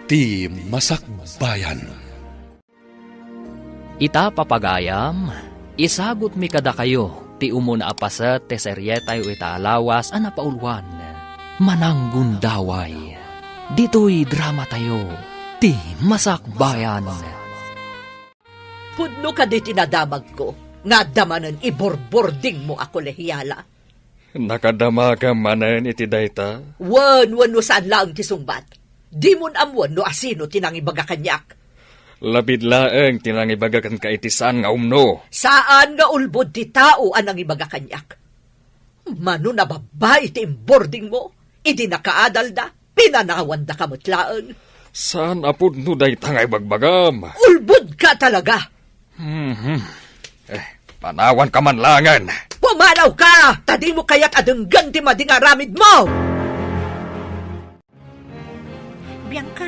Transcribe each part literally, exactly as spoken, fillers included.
Ti Masakbayan. Ita, papagayam, isagutmi kadakayo ti umuna a paset ti serietayo ita a lawas a napauluan, Mananggundaway. Ditoy dramatayo, Ti Masakbayan. Pudno kadi ti nadamagko nga adda manen iburburdingmo a kolehiala? Nakadamagam manen iti dayta? Wen, wenno saan laeng ti sungbat. Dimon ammoen no asino ti nangibaga kaniak. Labid laeng ti nangibaga kenka iti saan nga umno. Saan nga ulbod ti tao a nangibaga kaniak. Mano a babbai ti imburdingmo, idi nakaadalda, pinanawandaka met laeng. Saan a pudno dayta nga ibagbagam. Ulbodka talaga! Mhm. Eh, panawanka man laengen. Pumanawka! Ta dimo kayat a denggen ti madi nga aramidmo! Bianca,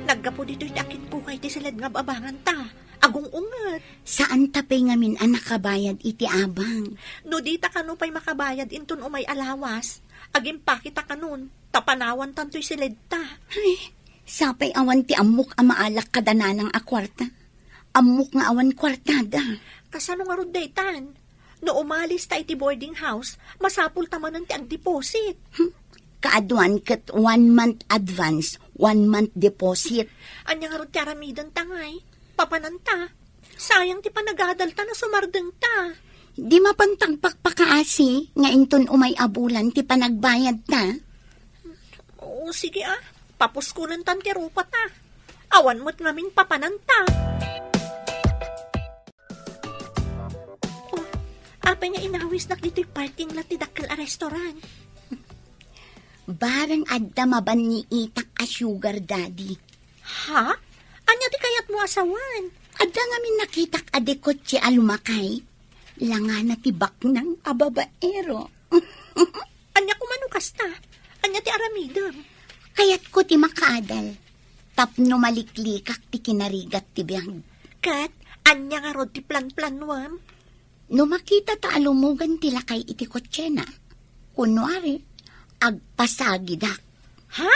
naggapu ditoy ti akitkukay ti siled nga ababanganta. Agung-unget. Saanta pay ngamin a nakabayad iti abang. No dita kano pay makabayad inton umay a lawas, agimpaketa kanon, ta panawantantoy siledta. Ay, sapay awan ti ammok a maalak kada nanang a kuarta. Ammok nga awan kuartada. Kasano ngarud daytan? No umalista iti boarding house, masapulta manen ti agdeposit. Hmm. Kaaduan ket one month advance, one month deposit. Ania ngarud ti aramidenta ngay? Papananta. Sayang ti panagadalta no sumardengta. Di mapantang pakpakaasi nga inton umay a bulan ti panagbayadta. O, sige a. Papuskulentan ti rupata. Awan met ngamin papananta. Oh, apay nga inawisnak ditoy parking lot ti dakkel a restaurant? Bareng adda mabanniitak a sugar daddy. Ha? Ania ti kayatmo a sawen? Adda ngamin nakitak a dekotse a lumakay. Langana ti baknang a babaero. Ania koma no kasta? Ania ti aramidem? Kayatko ti makaadal. Tapno maliklikak ti kinarigat ti biag. Ket ania ngarud ti planplanuem? No makitata a lumugan ti lakay iti kotsena, kunuari, agpasagidak. Ha?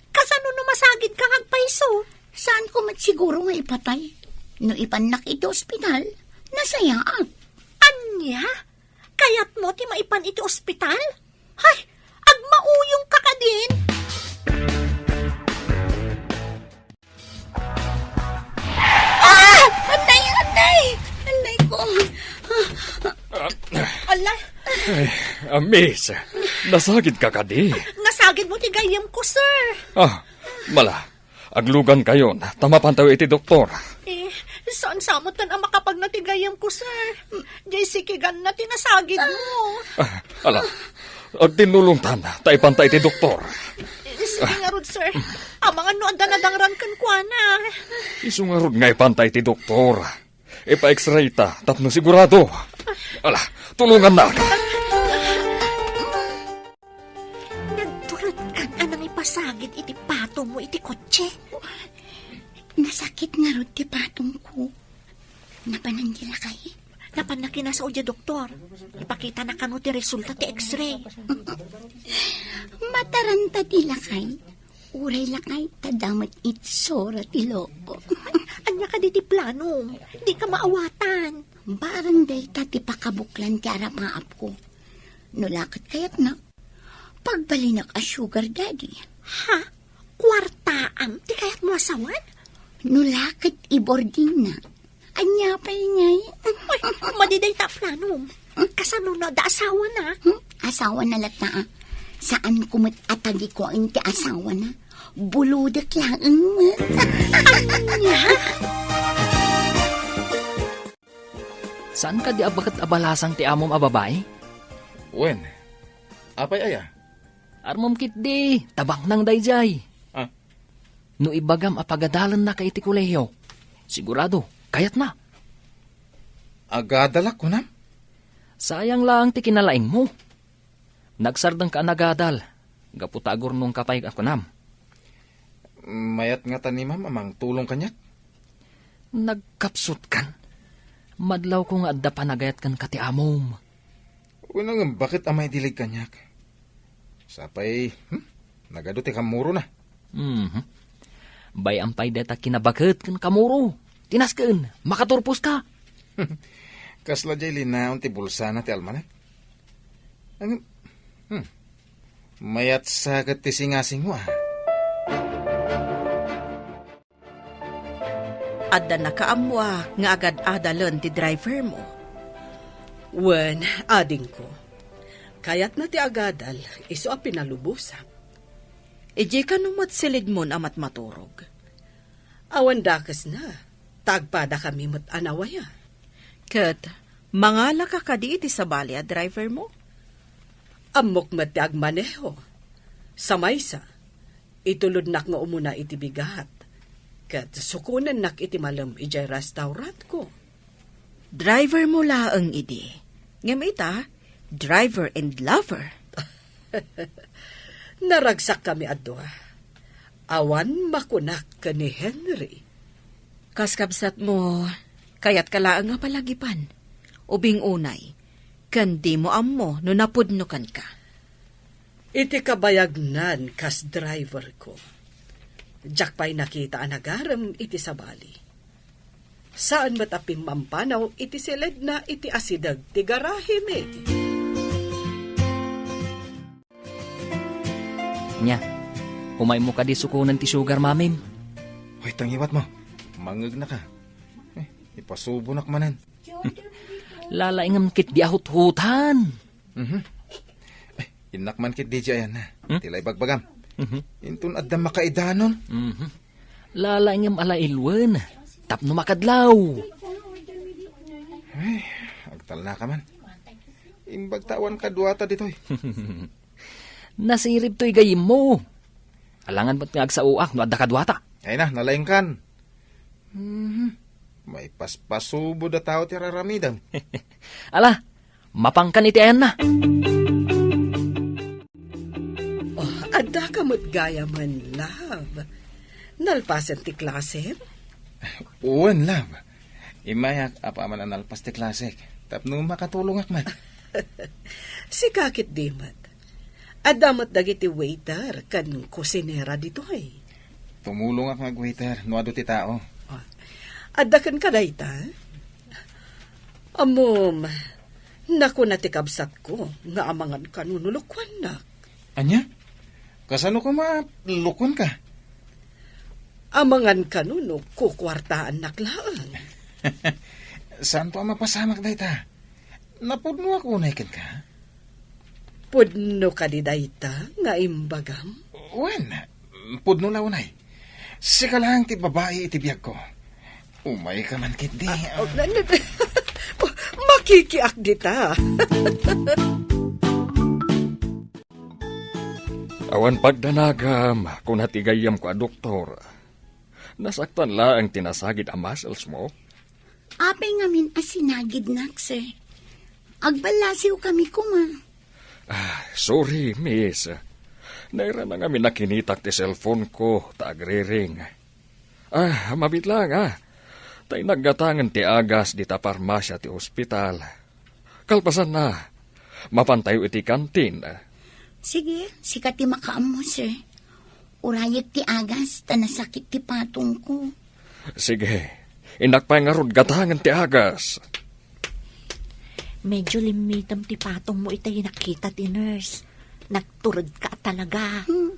Kasano no masagidka nga agpayso? Saanko met siguro nga ipatay. No ipannak iti ospital, nasayaat. Ania? Kayatmo ti maipan iti ospital? Hay, agmauyongka kadin! Ah! Anay, anay! Anay ko! Ala! Ay, ah, miss, nasagidka kadi? Nasagidmo ti gayyemko, sir. Ah, mala, aglugankayon, ta mapantayo iti doktor. Eh, saan sa met a makapagna ti gayyemko, sir? Jay sikiganna ti nasagidmo. Ah, ala, agtinnulongtan, ta ipanta iti doktor. Eh, sige ngarud, sir. Amangan no adda nadangran kenkuana. Isu ngarud nga ipanta iti doktor. Ipa-X-ray ta tapno sigurado. Ala, tulongannak. Nagturedkan a nangipasagid iti patongmo iti kotse. Nasakit ngarud ti patongko. Napanan ti lakay? Napanna kinasao diay doktor. Ipakitana kano ti resulta ti X-ray. Mataranta ti lakay. Uray lakay ta damet itsura ti loko. Ania kadi ti planom? Dika maawatan. Barang dayta ti pakabuklan ti arapaapko. No la ket kayatna, pagbalinak a sugar daddy. Ha? Kuartaam ti kayatmo a sawen? No la ket i-boardingna. Ania pay ngay? Ay, madi dayta a planom. Kasano no adda asawana? Hmm? Asawana latta, ah. Saanko met a tagikuaen ti asawana. Bulodek laeng met. Ania? Saan kadi a baket a balasang ti amom a babai? Wen, apay aya? Armom ketdi, ta baknang daydiay. Ah. No ibagam a pagadalennaka iti kolehio, sigurado, kayatna. Agadalak, kunam? Sayang laeng ti kinalaingmo. Nagsardengka a nagadal, gapu ta agurnongka pay a kunam. Mayat ngata ni Ma'am a mangtulong kaniak? Nagkapsutkan. Madlawko nga adda panagayat kenka ti amom. Wen, ngem baket a maidilig kaniak? Sapay, hmm? Nagadu ti kammurona. Mhm. Bay-am pay dayta kinabaket ken kamuro. Tinasken, makaturposka. Kasla jay linaon ti bulsana ti almanak. Ang, hmm. Mayat sa ket ti singasing mo, ah. Adda nakaammoak nga agad-adalen ti driver mo. Wen, adingko. Kayatna ti agadal, isu a pinalubosak. Idiay kano met silidmon a matmaturog. Awan dakesna, ta agpadakami met a nawaya. Ket mangalaka kadi iti sabali a driver mo? Ammok met ti agmaneho. Sa maysa, itulodnak nga umuna iti bigat, ket sukonennak iti malem idiay restaurantko. Driver mo laeng idi. Ngem ita, driver and lover. Naragsakkami a dua. Awan makunak ken ni Henry. Kas kabsat mo, kayatka laeng a palagipan. Ubing unay, ken di mo ammo no napudno kenka. Iti kabayagnan kas driver ko, diak pay nakita a nagarem iti sabali. Saan met a pimmampanaw iti siledna iti asideg ti garahemi. Nia, umaymo kadi sukonen ti sugar mamim? Hoy, tangiwat mo. Mangegnaka. Eh, ipasubonak manen. Lalaingem ketdi a huthutan. Mhm. Eh, innak man ketdi diay ayanna. Hmm? Ti la ibagbagam. Mhm. Inton adda makaidanon. Mhm. Lalaingem a la ilwen. Tapno makadlaw. Ay, agtalnaka man. Imbag ta awan kaduata ditoy. Nasirib toy gayyemmo. Alangan met nga agsaoak no adda kaduata. Ay na, nalaingkan. Mhm. Maipaspasubo da tao ti raramidem. Ala, mapangkan iti ayanna. Oh, adda ka met gayamen, love. Nalpasen ti klasem? Wen, love. Immayak apaman a nalpas ti klasek. Tapno makatulongak met. Sika ketdi met. Adda met dagiti waiter ken kusinera ditoy. Tumulongak nga agwaiter no adu ti tao. Ah, adda kenka dayta? Ammom, nakuna ti kabsatko nga amangan kano no lokuannak. Ania? Kasano koma lokuanka? Amangan kano no kukuartaannak laeng. Saanto a mapasamak dayta? Napudnoak unay kenka? Pudno kadi dayta nga imbagam? Wen, pudno la unay. Sika laeng ti babai iti biagko. Umayka man ketdi. Ah, oh, na, na, makikiak dita. Awan pagdanagam, kuna ti gayyemko a doktor. Nasaktan laeng ti nasagid a muscles mo. Apay ngamin a sinagidnak, sir? Agballasiw kami koma. Ah, sorry, miss. Nairana ngamin a kinitak ti cellphone ko ta agriring. Ah, mabiit laeng, ah. Ta innak gatangen ti agas dita parmasia ti ospital. Kalpasanna, mapantayo iti kantin. Sige, sika ti makaammo, sir. Urayek ti agas ta nasakit ti patongko. Sige, innak pay ngarud gatangen ti agas. Medyo limmitem ti patongmo iti nakita ti nurse. Nagturedka talaga. Hmm,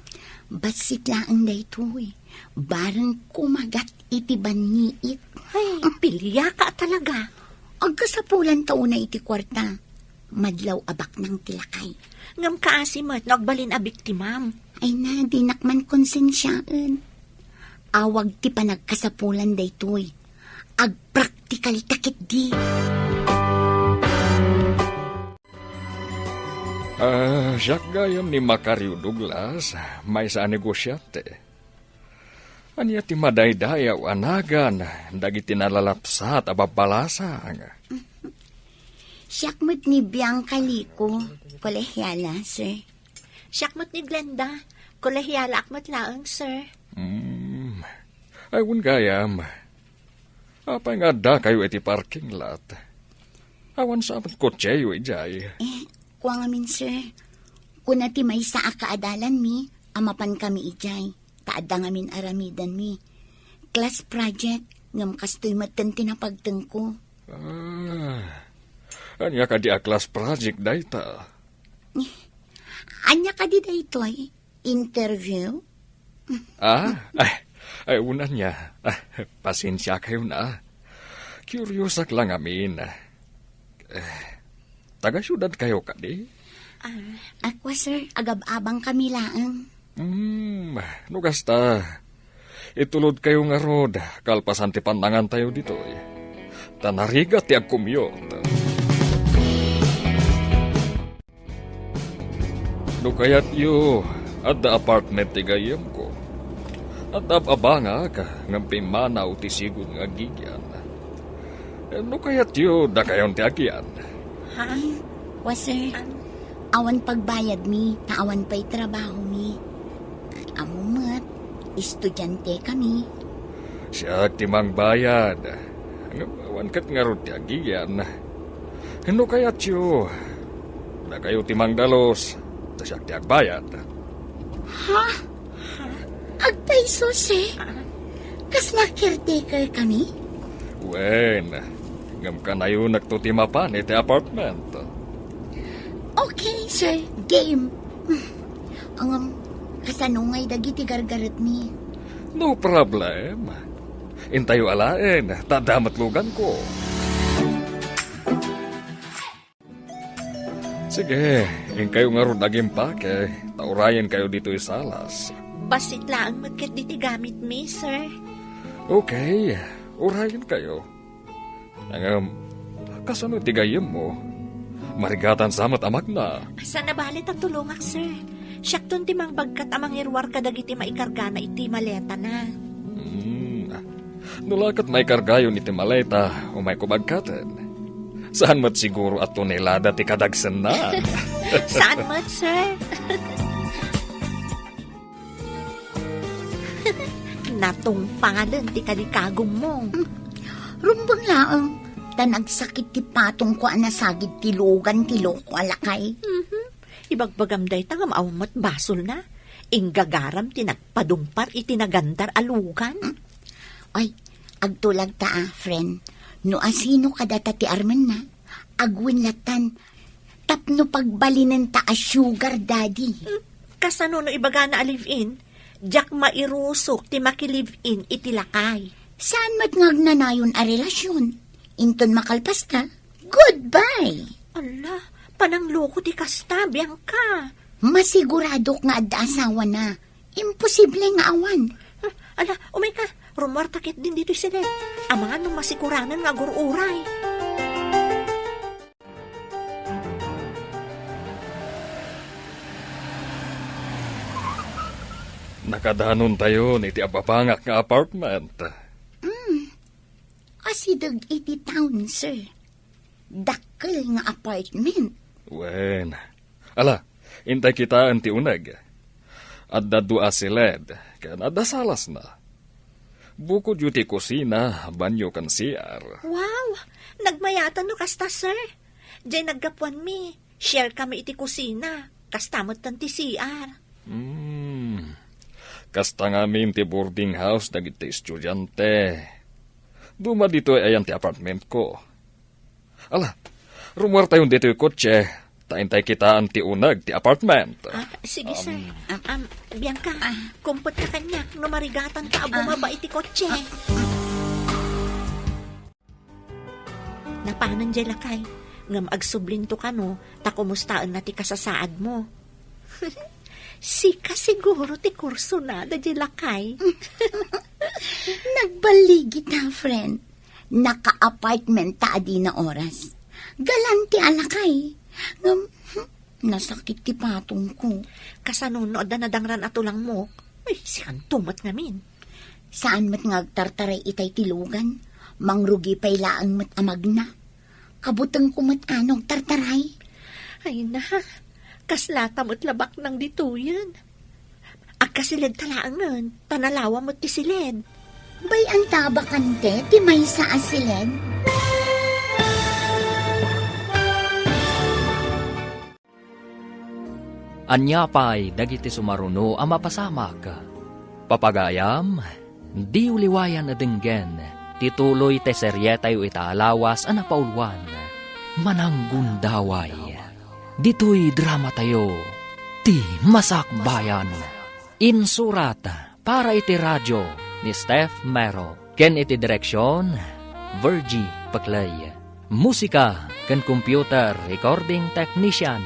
bassit laeng daytoy. Bareng kumagat iti banniit. Ay, piliaka talaga. Agkasapulan ta unay iti kuarta. Madlaw a baknang ti lakay. Ngem kaasi met no agbalin a biktimam. Ay na, dinak man konsensiaen. Awag ti panagkasapulan daytoy. Agpraktikal ta ketdi. Ah, siak gayam ni Macario Douglas, maysa a negosiante. Ania ti madaydayaw a nagan dagiti nalalapsat a babbalasang? Siak met ni Bianca Lico, kolehiala, sir. Siak met ni Glenda, kolehialaak met laeng, sir. Hmm. Ay, wen gayam. Apay nga addakayo iti parking lot? Awan sa met kotseyo idiay. Eh, kua ngamin, sir. Kuna ti maysa a kaadalanmi a mapankami idiay. ta adda ngamin aramidenmi. Class project, ngem kastoy metten ti napagtengko. Ah, ania kadi a class project dayta? Ania kadi daytoy? Interview? Ah, ay, ay, unan niya. Ah, pasensiakayon, ah. Curiousak lang amin. Eh, taga-siudad kayo kadi? Ah, ako, sir, agab-abang kami laeng. Hmm, no kasta, itulod kayo ngarud, kalpasan ti pannangan tayo ditoy. Ta narigat ti agkumyot. No kayatyo, adda apartment ti gayyemko. Adda ab-abangak, ngem pimmanaw ti sigud nga agigian. No kayatyo, dakayon ti agian. Ha? Wa, sir. Awan pagbayadmi, ta awan pay trabahomi. Ammo met, estudiante kami. Siak ti mangbayad. Ngem awan ket ngarud ti agigian. No kayatyo, dakayo ti mangdalus, ta siak ti agbayad. Ha? Agpayso, sir? Kasla caretaker kami? Wen, ngem kanayonakto ti mapan iti apartment. Okay, sir. Game. Ngem, kasano ngay dagiti gargaretmi? No problem. Intayo alaen, ta adda met luganko. Sige, inkayo ngarud agimpake, ta urayenkayo ditoy salas. Bassit laeng met ketdi ti gamitmi, sir. Okay, urayenkayo. Ngem, kasano ti gayyemmo? Marigatan sa met a magna. Saan a bale ta tulongak, sir. Siakton ti mangbagkat a mangiruar kadagiti maikargana iti maletana. Hmm. No la ket maikargayon iti maleta, umayko bagkaten. Saan met siguro a tonelada ti kadagsenna. Saan met, sir? Natungpalen ti kalikagummo. Rumbeng laeng, ta nagsakit ti patongko a nasagid ti lugan ti loko a lakay. Mhm. Ibagbagam dayta ngem awan met basolna. Inggagaram ti nagpadumpar iti nagandar a lugan. Ay, agtulagta a, friend. No asino kadata ti armenna, agwen lattan tapno pagbalinenta a sugar daddy. Hmm, kasano no ibagana a live-in? Diak mairusok ti maki-live-in iti lakay. Saan met nga agnanayon a relasyon? Inton makalpasta, goodbye! Ala, panangloko ti kasta, Bianca. Masiguradok nga adda asawana. Imposible nga awan. Ala, umayka. Rumuarta ketdin ditoy siled. Amangan no masikuranen nga agur-uray. Nakadanontayon iti ababangak nga apartment. Mm. Asideg iti town, sir. Dakkel nga apartment. Wen. Ala, intay kitaen ti uneg. Adda dua a siled, ken adda salasna. Bukodyo ti kusina, banyo, ken C R. Wow! Nagmayatan no kasta, sir. Diay naggapuanmi, share kami iti kusina. Kasta metten ti C R. Hmm. Kasta ngamin ti boarding house dagiti estudiante. Duma ditoy ayan ti apartmentko. Ala, rumuartayon ditoy kotse, ta intay kitaen ti uneg ti apartment. Ah, sige, sir. Um, Am, Bianca, kumpetka kaniak no marigatanka a bumaba iti kotse. Napanen diay lakay, ngem agsublinto kano ta kumustaenna ti kasasaadmo. Sika siguro ti kursonada diay lakay. Nagballigita, friend. Naka-apartment ta adina oras. Galante a lakay. Ngem, hmm, nasakit ti patongko. Kasano no adda nadangran a tulangmo? Ay, sikanto met ngamin. Saan met nga agtartaray itay ti lugan? Mangrugi pay laeng met a magna. Kabutengko met a no agtartaray. Ay na, kaslata met la baknang ditoyen. Agkasiled ta laengen, ta nalawa met ti siled. Bay-anta a bakante ti maysa a siled. Ania pay dagiti sumaruno a mapasamak? Papagayam, diyo liwayan a denggen ti tuloy ti serietayo ita a lawas a napauluan, Mananggundaway. Ditoy dramatayo, Ti Masakbayan. Insurat para iti radio ni Steph Mero ken iti direksion, Virgie Peclay. Musika ken computer recording technician,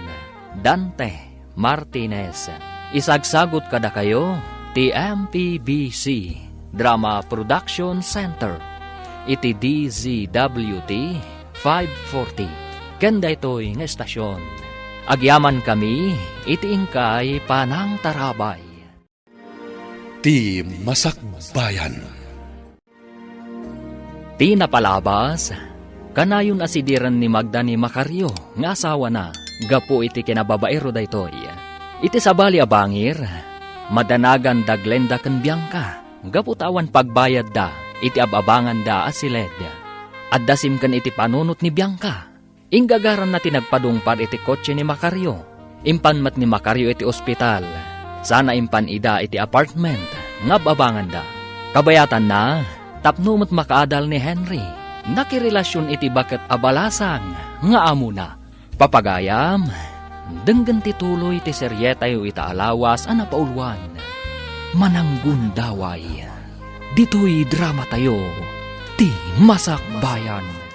Dante Martinez. Isagsagut kadakayo ti M P B C Drama Production Center iti D Z W T five forty ken daytoy nga estasion. Agyamankami iti inkay panangtarabay. Ti Masakbayan. Ti napalabas, kanayon a sidiren ni Magda ni Macario nga asawana gapu iti kinababaero daytoy. Iti sabali a bangir, madanagan da Glenda ken Bianca gapu ta awan pagbayadda iti ab-abanganda a siled. Adda simken iti panunot ni Bianca. Inggagaranna ti nagpadungpar iti kotse ni Macario. Impan met ni Macario iti ospital, sana impan ida iti apartment nga ab-abanganda. Kabayatanna, tapno met makaadal ni Henry, nakirelasion iti baket a balasang nga amona. Papagayam, denggen ti tuloy ti serietayo ita a lawas a napauluan, Mananggundaway. Ditoy dramatayo, Ti Masakbayan.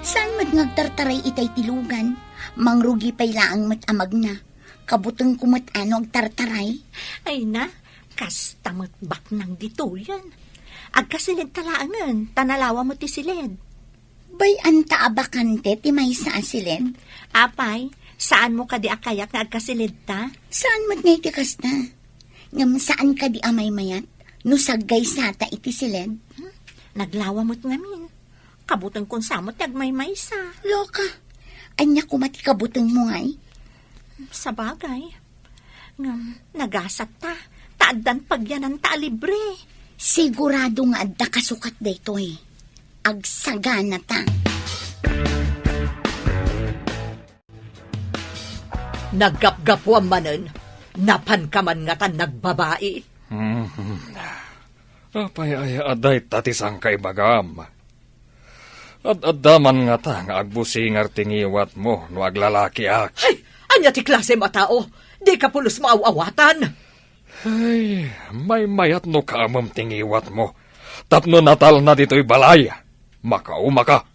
Saan met nga agtartaray itay ti lugan? Mangrugi pay laeng met a magna. Kabutengko met a no agtartaray. Ay na, kasta met baknang ditoyen. Agkasiled ta laengen, ta nalawa met ti siled. Bay-anta a bakante ti maysa a siled? Apay, saanmo kadi a kayak nga agkasiled ta? Saan met nga iti kasta? Ngem saan kadi a maymayat no saggaysata iti siled? Hmm, naglawa met ngamin. Kabutengkon sa met ti agmaymaysa. Loka, ania koma ti kabutengmo ngay? Sabagay. Ngem, nagasat ta, ta addan pagyananta a libre. Sigurado nga adda kasukat daytoy. Agsagana ta. Naggapgapuam manen, napanka man ngata nagbabai. Mhm. Apay aya a dayta ti sangkaibagam? Ad-adda man ngata nga agbusingar ti ngiwatmo no aglalakiak. Ay, ania ti klasem a tao? Dika pulos maaw-awatan. Ay, maymayat no kaamem ti ngiwatmo. Tapno natalna ditoy balay, makaumaka.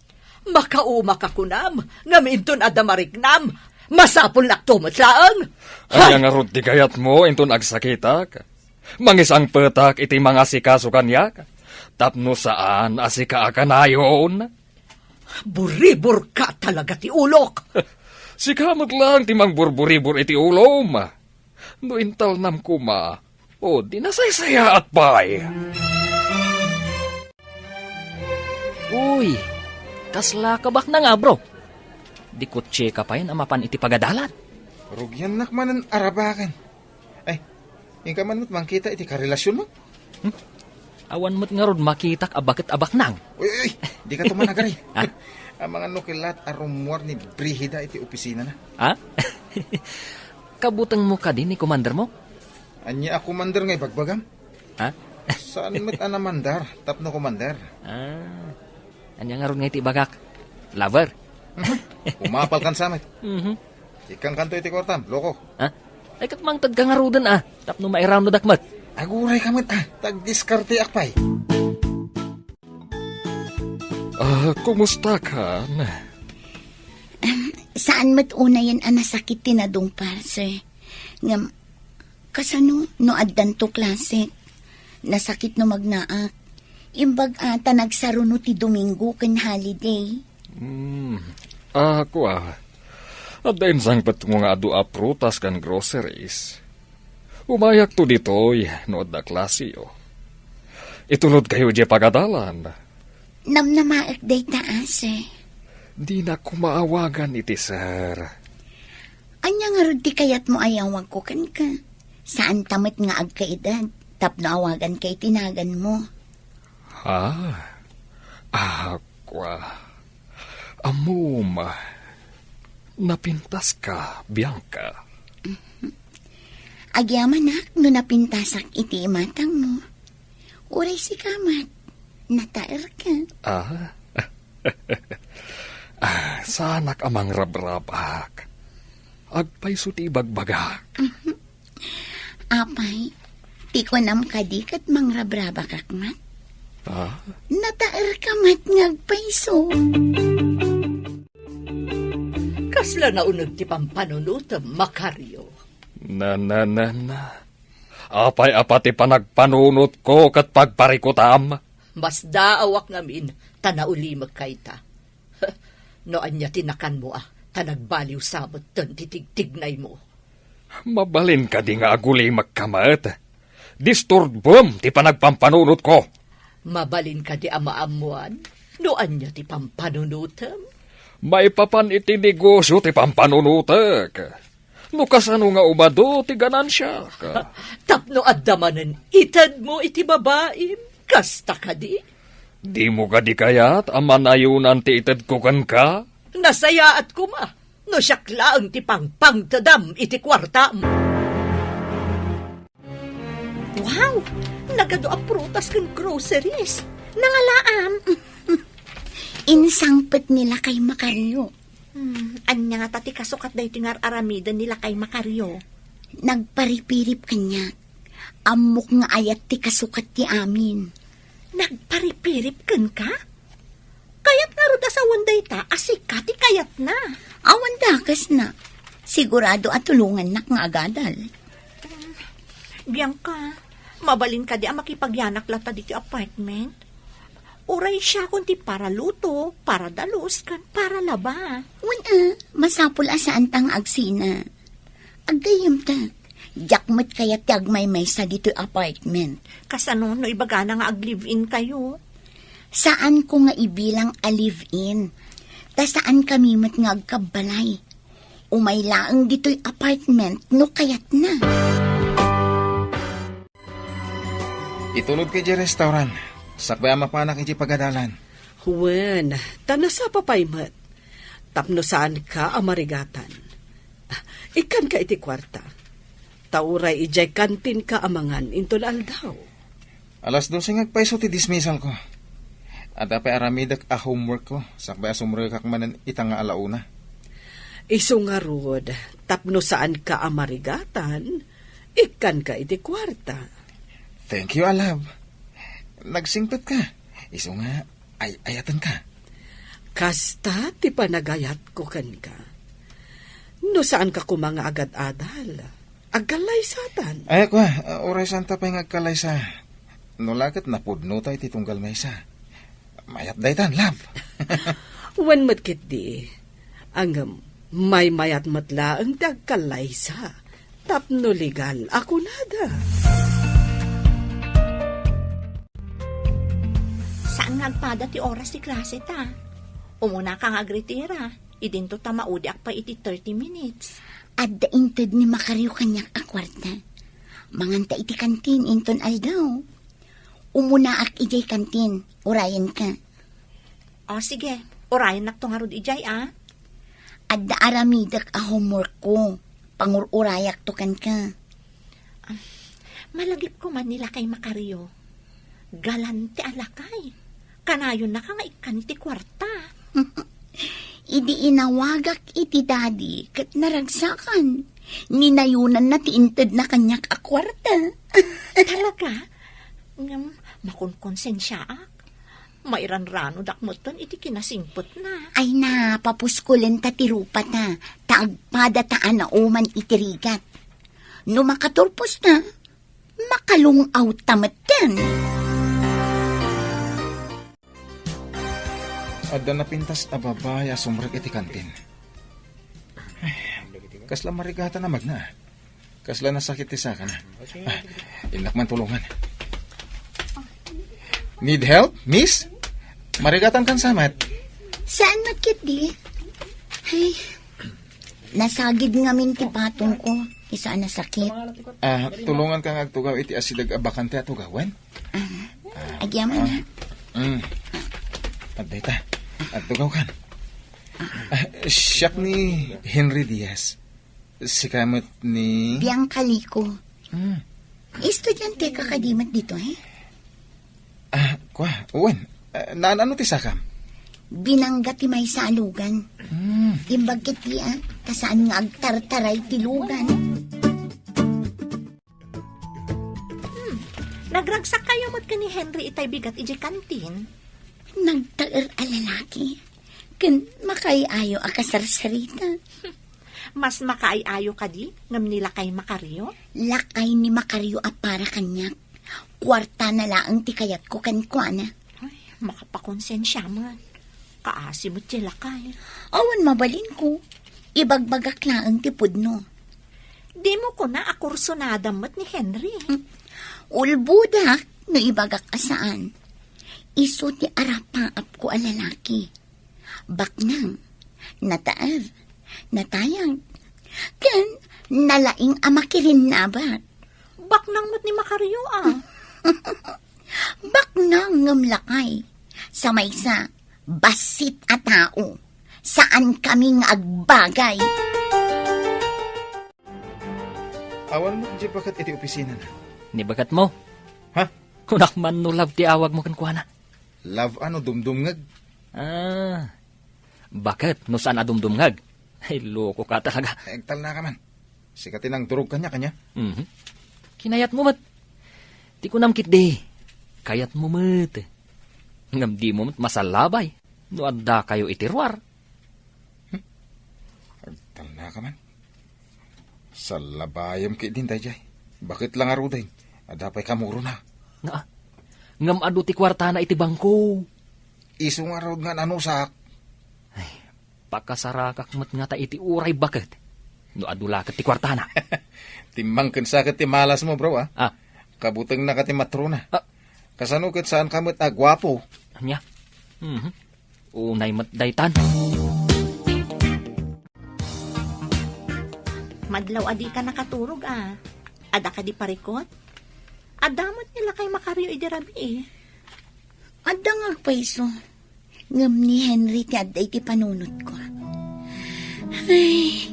Makaumaka kunam, ngem inton adda mariknam, masapulnakto met laeng. Ania ngarud ti kayatmo inton agsakitak? Mangisangpetak iti mangasikaso kaniak, tapno saan a sika a kanayon? Buriburka talaga ti ulok. Sika met laeng ti mangburburibur iti ulom. No intalnam koma, o di nasaysayaat pay. Uy, kasla kabaknang a, bro? Di kotseka pay a mapan iti pagadalan. Rugiannak manen arabaken. Ay, inka man met mangkita iti karelasionmo? Hmm? Awan met ngarud makitak a baket a baknang. Uy, uy, uy, dika tumanagari. Ha? Amangan no kellat a rummuar ni Brigida iti opisinana. Ha? Kabutengmo kadi ni komandermo? Ania a komander nga ibagbagam? Ha? Saan met a namandar tapno komander? Ah, ania ngarud nga iti ibagak? Lover? Mhm. Umapalkan sa met. Mhm. Ikkankanto iti kuartam, loko. Ha? Ay, ket mangtedka ngaruden a, tapno mairawnodak met. Aguray ka met a, ta agdiskarteak pay. Ah, kumusta kan? Em, saan met unayen a nasakit ti nadungpar, sir. Ngem, kasano no addanto klase? Nasakit no magnaak. Imbag a ta nagsaruno ti Domingo ken holiday. Hmm. Ah, kua. Adda insangpetmo nga adu a prutas ken groceries. Umayakto ditoy no adda klaseyo. Itulodkayo diay pagadalan. Namnamaek dayta a, sir. Dinak koma awagan iti sir. Ania ngarud ti kayatmo a yawagko kenka? Saanta met nga agkaedad tapno awaganka iti naganmo. Ah, ah, kua. Ammom, napintaska, Bianca. Agyamanak no napintasak iti imatangmo. Uray sika met, nataerka. Ah? Ah, saanak a mangrabrabak. Agpayso ti ibagbagak. Apay, ti kunam kadi ket mangrabrabakak met? Ah? Nataerka met nga agpayso. Kasla nauneg ti pampanunotem, Macario? Na, na, na, na. Apay a pati panagpanunotko ket pagparikutam? Masdaawak ngamin ta naulimek kayta. No ania ti nakanmo a, ta nagbaliw sa metten ti tigtignaymo. Mabalin kadi nga agulimekka met? Disturbem ti panagpampanunotko. Mabalin kadi a maammoan no ania ti pampanunotem? Maipapan iti negosio ti pampanunotek. No kasano nga umadu ti ganansiak? Tapno adda manen itedmo iti babaim, kasta kadi? Dimo kadi kayat a manayonan ti itedko kenka? Nasayaat koma no siak laeng ti pangpangtedam iti kuartam. Wow! Nagadu a prutas ken groceries. Nangalaam. Insangpet ni Lakay Macario. Hmm, ania ngata ti kasukat daytoy nga ar-aramiden ni Lakay Macario? Nagparipirip kaniak. Ammok nga ayat ti kasukat ti amin. Nagparipirip kenka? Kayat ngarud a sawen dayta a sika ti kayatna. Awan dakesna. Sigurado a tulongannak nga agadal. Bianca, mabalin kadi a makipagyanak latta ditoy apartment? Uray siakon ti paraluto, paradalus, ken paralaba. Wen a, masapul a saanta nga agsina. Aggayyemta, diak met kayat ti agmaymaysa ditoy apartment. Kasano no ibagana nga ag-live-in kayo? Saanko nga ibilang a live-in. Ta saankami met nga agkabbalay. Umay laeng ditoy apartment no kayatna. Itulodka idiay restaurant, sakbay a mapanak idiay pagadalan. Wen, ta nasapa pay met. Tapno saanka a marigatan. Ah, ikkanka iti kuarta. Ta uray idiay kantinka a mangan inton aldaw. Alas dose nga agpayso ti dismissalko. Adda pay aramidek a homeworkko, sakbay a sumrekak manen ita nga alauna. Isu ngarud, tapno saanka a marigatan, ikkanka iti kuarta. Thank you, a love. Nagsingpetka. Isu nga, ay-ayatenka. Kasta ti panagayatko kenka. No saanka koma nga agad-adal, agkallaysatan. Ay, kua, uray saanta pay nga agkallaysa. No la ket napudnota iti tunggal maysa. Mayat daytan, love. Wen met ketdi. Ngem, maymayat met laeng ti agkallaysa. Tapno legal a kunada. Saan nga agpada ti oras ti klase ta? Umuna ka nga agretira, idinto ta maudiak pay iti thirty minutes. Adda inted ni Macario kaniak a kuarta. Manganta iti kantin inton aldaw. Umunaak idiay kantin, urayenka. O, sige. Urayennakto ngarud idiay, a. Adda aramidek a homeworkko. Pangur-urayakto kenka. Ah, malagipko man ni Lakay Macario. Galante a lakay. Kanayonnaka nga ikkan iti kuarta. Idi inawagak iti daddy ket naragsakan. Ninayonanna ti intedna kaniak a kuarta. Talaga? Ngem, makonkonsensiaak. Mairanranodak metten iti kinasingpetna. Ay na, papuskulenta ti rupata, ta agpadata a nauman iti rigat. No makaturposta, makalung-awta metten. Adda napintas a babai a sumrek iti kantin. Ay, kasla marigatan a magna. Kasla nasakit ti sakana. Ah, innak man tulongan. Need help, miss? Marigatan kan samat. Saan met ketdi? Ay, nasagid ngamin ti patongko. Isu a nasakit. Ah, tulonganka nga agtugaw iti asideg a bakante a tugawen? Ah, agyaman, ah. Mm. Adda ita. Agtugawkan. Ah, siak ni Henry Diaz. Sika met ni Bianca Lico. Hmm. Estudiante ka kadi met ditoy? Ah, kua, wen. Ah, naan-ano ti sakam? Binangga ti maysa a lugan. Hmm. Imbag ket di, ah, ta saan nga agtartaray ti lugan. Hmm. Nagragsakkayo met ken ni Henry itay bigat idiay kantin? Nagtaer a lalaki. Ken makaay-ayo a kasarsarita. Mas makaay-ayo kadi ngem ni lakay Macario? Lakay ni Macario a para kaniak. Kuartana laeng ti kayatko kenkuana. Ay, makapakonsensia man. Kaasi met ti lakay. Awan mabalinko. Ibagbagak laeng ti pudno. Dimo kuna a kursunadam met ni Henry? Hmm. Ulbodak no ibagak a saan. Isu ti arapaapko a lalaki. Baknang, nataer, natayag, ken nalaing a makirinnabak. Baknang met ni Macario, ah. Baknang ngem lakay. Sa maysa, bassit a tao. Saan kami nga agbagay. Awan met di baket iti opisinana. Ni baketmo? Ha? Kunak man no love ti awagmo kenkuana. Love a no dumdumngeg? Ah, baket no saan a dumdumngeg? Ay, loko ka talaga. Agtalna ka man. Sika ti nangdurog kaniak, ania? Mhm. Kinayatmo met. Ti kunam ketdi, kayatmo met. Ngem dimo met masallabay no addakayo iti ruar. Hmm? Agtalna ka man. Sallabayam ketdin daydiay. Baket la ngaruden, adda pay kamurona. Nga, ngem adu ti kuartana iti bangko. Isu ngarud nga nanusak. Ay, pakasarakak met ngata iti uray baket no adu la ket ti kuartana. Timmangken sa ket ti malasmo, bro, ah. Ah. Kabutengna ka ti matrona. Ah. Kasano ket saan ka met a guapo? Ania? Mhm. Unay met daytan. Madlaw a dika nakaturog, a. Adda kadi parikut? Adda met ni lakay Macario idi rabii. Adda nga agpayso. Ngem ni Henry ti adda iti panunotko. Ay,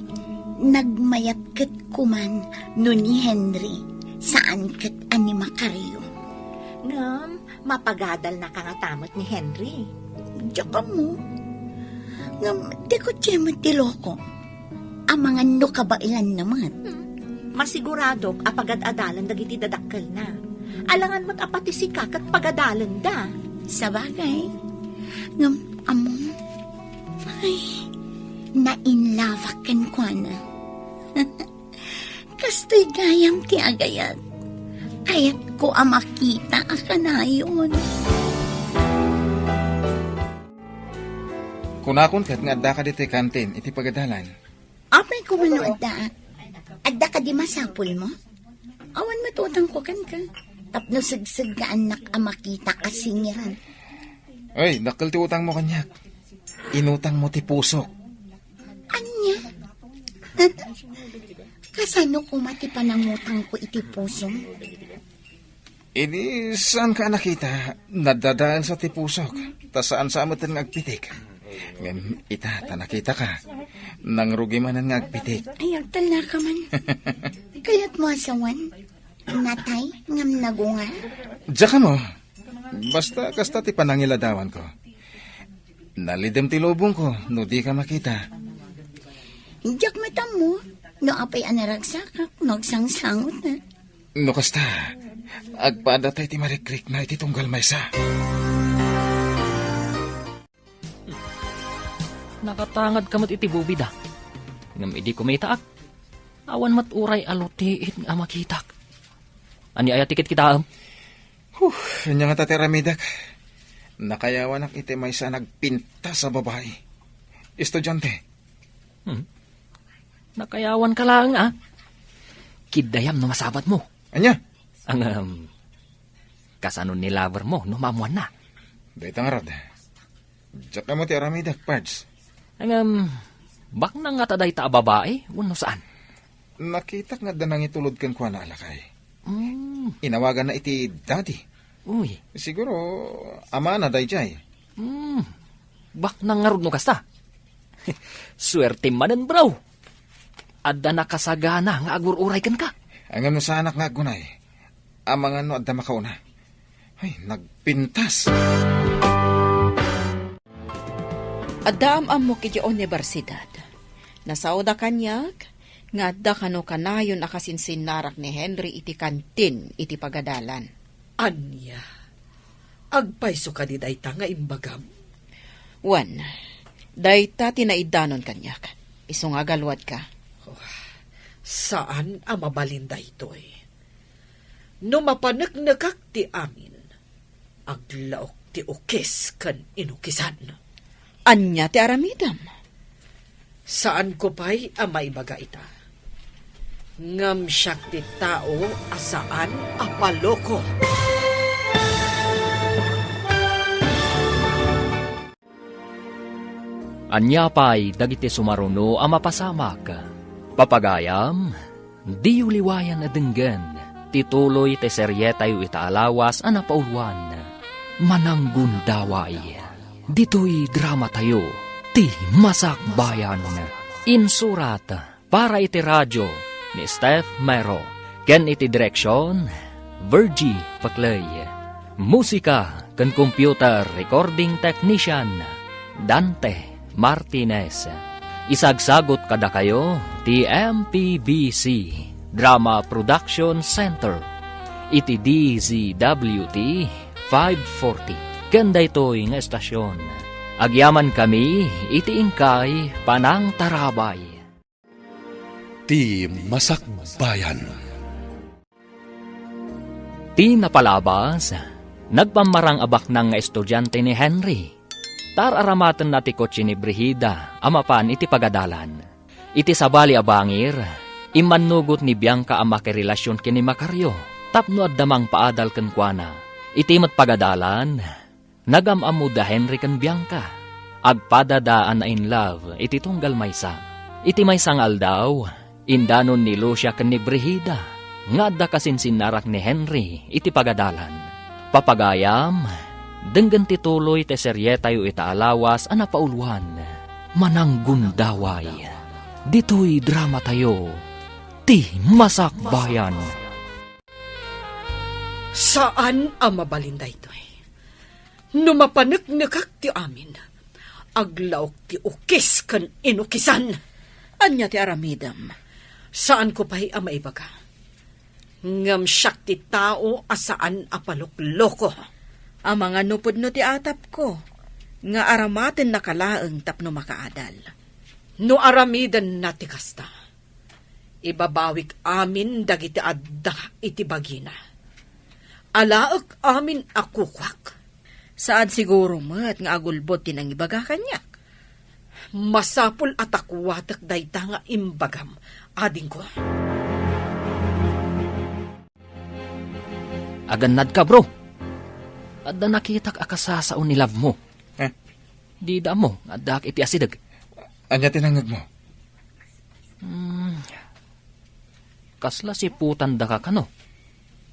nagmayat ket kuman no ni Henry, saan ket a ni Macario. Ngem, mapagadalnaka ngata met ni Henry. Diak ammo. Ngem, di kutse met ti loko. Amangan no kabaelanna met. Hmm. Masiguradok a pagad-adalan dagiti dadakkelna. Alangan met a pati sika ket pagadalenda. Sabagay. Ngem, ammom, ay, nainlabak kenkuana. Kastoy gayam ti agayat. Kayatko a makita a kanayon. Kunakon ket nga addaka ditoy kantin iti pagadalan. Apay koma no adda? Adda kadi masapulmo? Awan met utangko kenka. Tapno segseggaannak a makita a singiran. Ay, dakkel ti utangmo kaniak. Inutangmo ti pusok. Ania? Kasano koma ti panangutangko iti pusom? Idi saanka a nakita, nadadaelsa ti pusok, ta saansa a metten nga agpitik. Ngem ita, ta nakitaka, nangrugi manen nga agpitik. Ay, agtalnaka man. Kayatmo a sawen? Natay ngem nagungar? Diak ammo. Basta kasta ti panangiladawanko. Nalidem ti lubongko no dika makita. Diak met ammo no apay a naragsakak no agsangsangot na. No kasta, agpaadda tay ti marikrikna iti tunggal maysa. Nakatangadka met iti bubida. Ngem idi kumitaak, awan met uray a lutiit nga makitak. Ania aya ti kitkitaem? Huh, ania ngata ti aramidek? Nakayawanak iti maysa a nagpintas a babai. Estudiante. Hmm. Nakayawanka laeng, a. Kiddayam no masabatmo. Ania? Ngem, kasano ni lovermo no maammoanna? Dayta ngarud. Diak ammo ti aramidek, Pards. Ngem, baknang ngata dayta a babai, wenno saan? Nakitak nga adda nangitulod kenkuana a lakay. Mm. Inawaganna iti daddy. Uy. Siguro, amana daydiay. Mm. Baknang ngarud no kasta. Suertem manen, bro. Adda nakasagana nga agur-uray kenka. Ngem no saanak nga aggunay, amangan no adda makauna. Ay, nagpintas. Adda am-ammok iti universidad. Nasaoda kaniak nga adda kano kanayon a kasinsinnarak ni Henry iti kantin iti pagadalan. Ania? Agpayso kadi dayta nga imbagam? Wen, dayta ti naidanon kaniak. Isu nga agaluadka. Oh, saan a mabalin daytoy. No mapaneknekak ti amin, aglaok ti ukis ken inukisan. Ania ti aramidem? Saanko pay a maibaga ita. Ngem siak ti tao a saan a paloko. Ania pay dagiti sumaruno a mapasamak? Papagayam, diyo liwayan a denggen ti tuloy ti serietayo ita a lawas a napauluan, Mananggundaway. Ditoy dramatayo, ti Masakbayan. Insurat para iti radio ni Steph Mero, ken iti direksion, Virgie Paclay. Musika ken computer recording technician, Dante Martinez. Isagsagut kadakayo ti M P B C Drama Production Center iti D Z W T five forty. Ken daytoy nga estasion, agyamankami iti inkay panangtarabay. Ti Masakbayan. Ti napalabas, nagpammarang a baknang nga estudiante ni Henry. Taar-aramatenna ti kotse ni Brigida a mapan iti pagadalan. Iti sabali a bangir, immannugot ni Bianca a makirelasion ken ni Macario tapno adda mangpaadal kenkuana. Iti met pagadalan, nagam-ammo da Henry ken Bianca. Agpadada a na-in love iti tunggal maysa. Iti maysa nga aldaw, indanon ni Lucia ken ni Brigida nga adda kasinsinnarak ni Henry iti pagadalan. Papagayam, denggen ti tuloy ti serietayo ita a lawas a napauluan, Mananggundaway. Ditoy dramatayo, ti Masakbayan. Saan a mabalin daytoy. No mapaneknekak ti amin, aglaok ti ukis ken inukisan. Ania ti aramidem? Saanko pay a maibaga. Ngem siak ti tao a saan a palokloko. Amangan no pudno ti atapko, nga aramatennaka laeng tapno makaadal. No aramidenna ti kasta, ibabawik amin dagiti adda iti bagina. Alaek amin a kukuak. Saan siguro met nga agulbod ti nangibaga kaniak. Masapul a takuatek dayta nga imbagam, adingko. Agannadka, bro. Adda nakitak a kasasao ni love mo. Eh? Dida ammo nga addaak iti asideg. Ania ti nangngegmo? Hmm. Kasla siputandaka kano?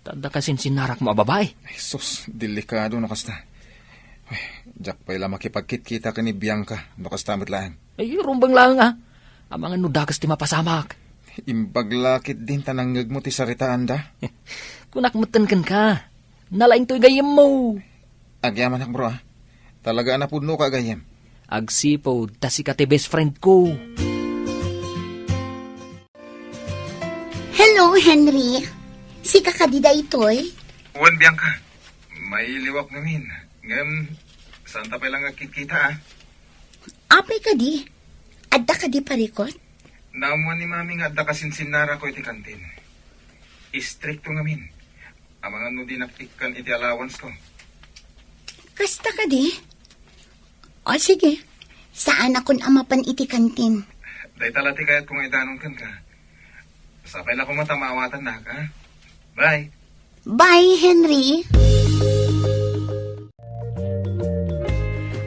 Ta adda kasinsinnarakmo a babai. Ay, sus, delikado no kasta. Ay, diak pay la makipagkitkita ken ni Bianca no kasta met laeng. Ay, rumbeng laeng a. Amangan no dakes ti mapasamak. Imbag la ketdin ta nangngegmo ti saritaanda. Kunak metten kenka. Nalaingtoy gayyemmo. Agyamanak, bro, ah. Talaga a napudnoka a gayyem. Agsipud ta sika ti best friend ko. Hello, Henry. Sika kadi daytoy? Wen, Bianca. Mailiwak ngamin. Ngem, saanta pay la nga agkitkita, ah. Apay kadi? Adda kadi parikut? Naammuan ni Mami nga adda kasinsinnarako iti kantin. Istrikto ngamin. Amangan no dinak ikkan iti allowance ko. Kasta kadi? O, sige. Saanakon a mapan iti kantin. Dayta la ti kayatko nga idanon kenka. Sapay la koma ta maawatannak, ha? Bye. Bye, Henry.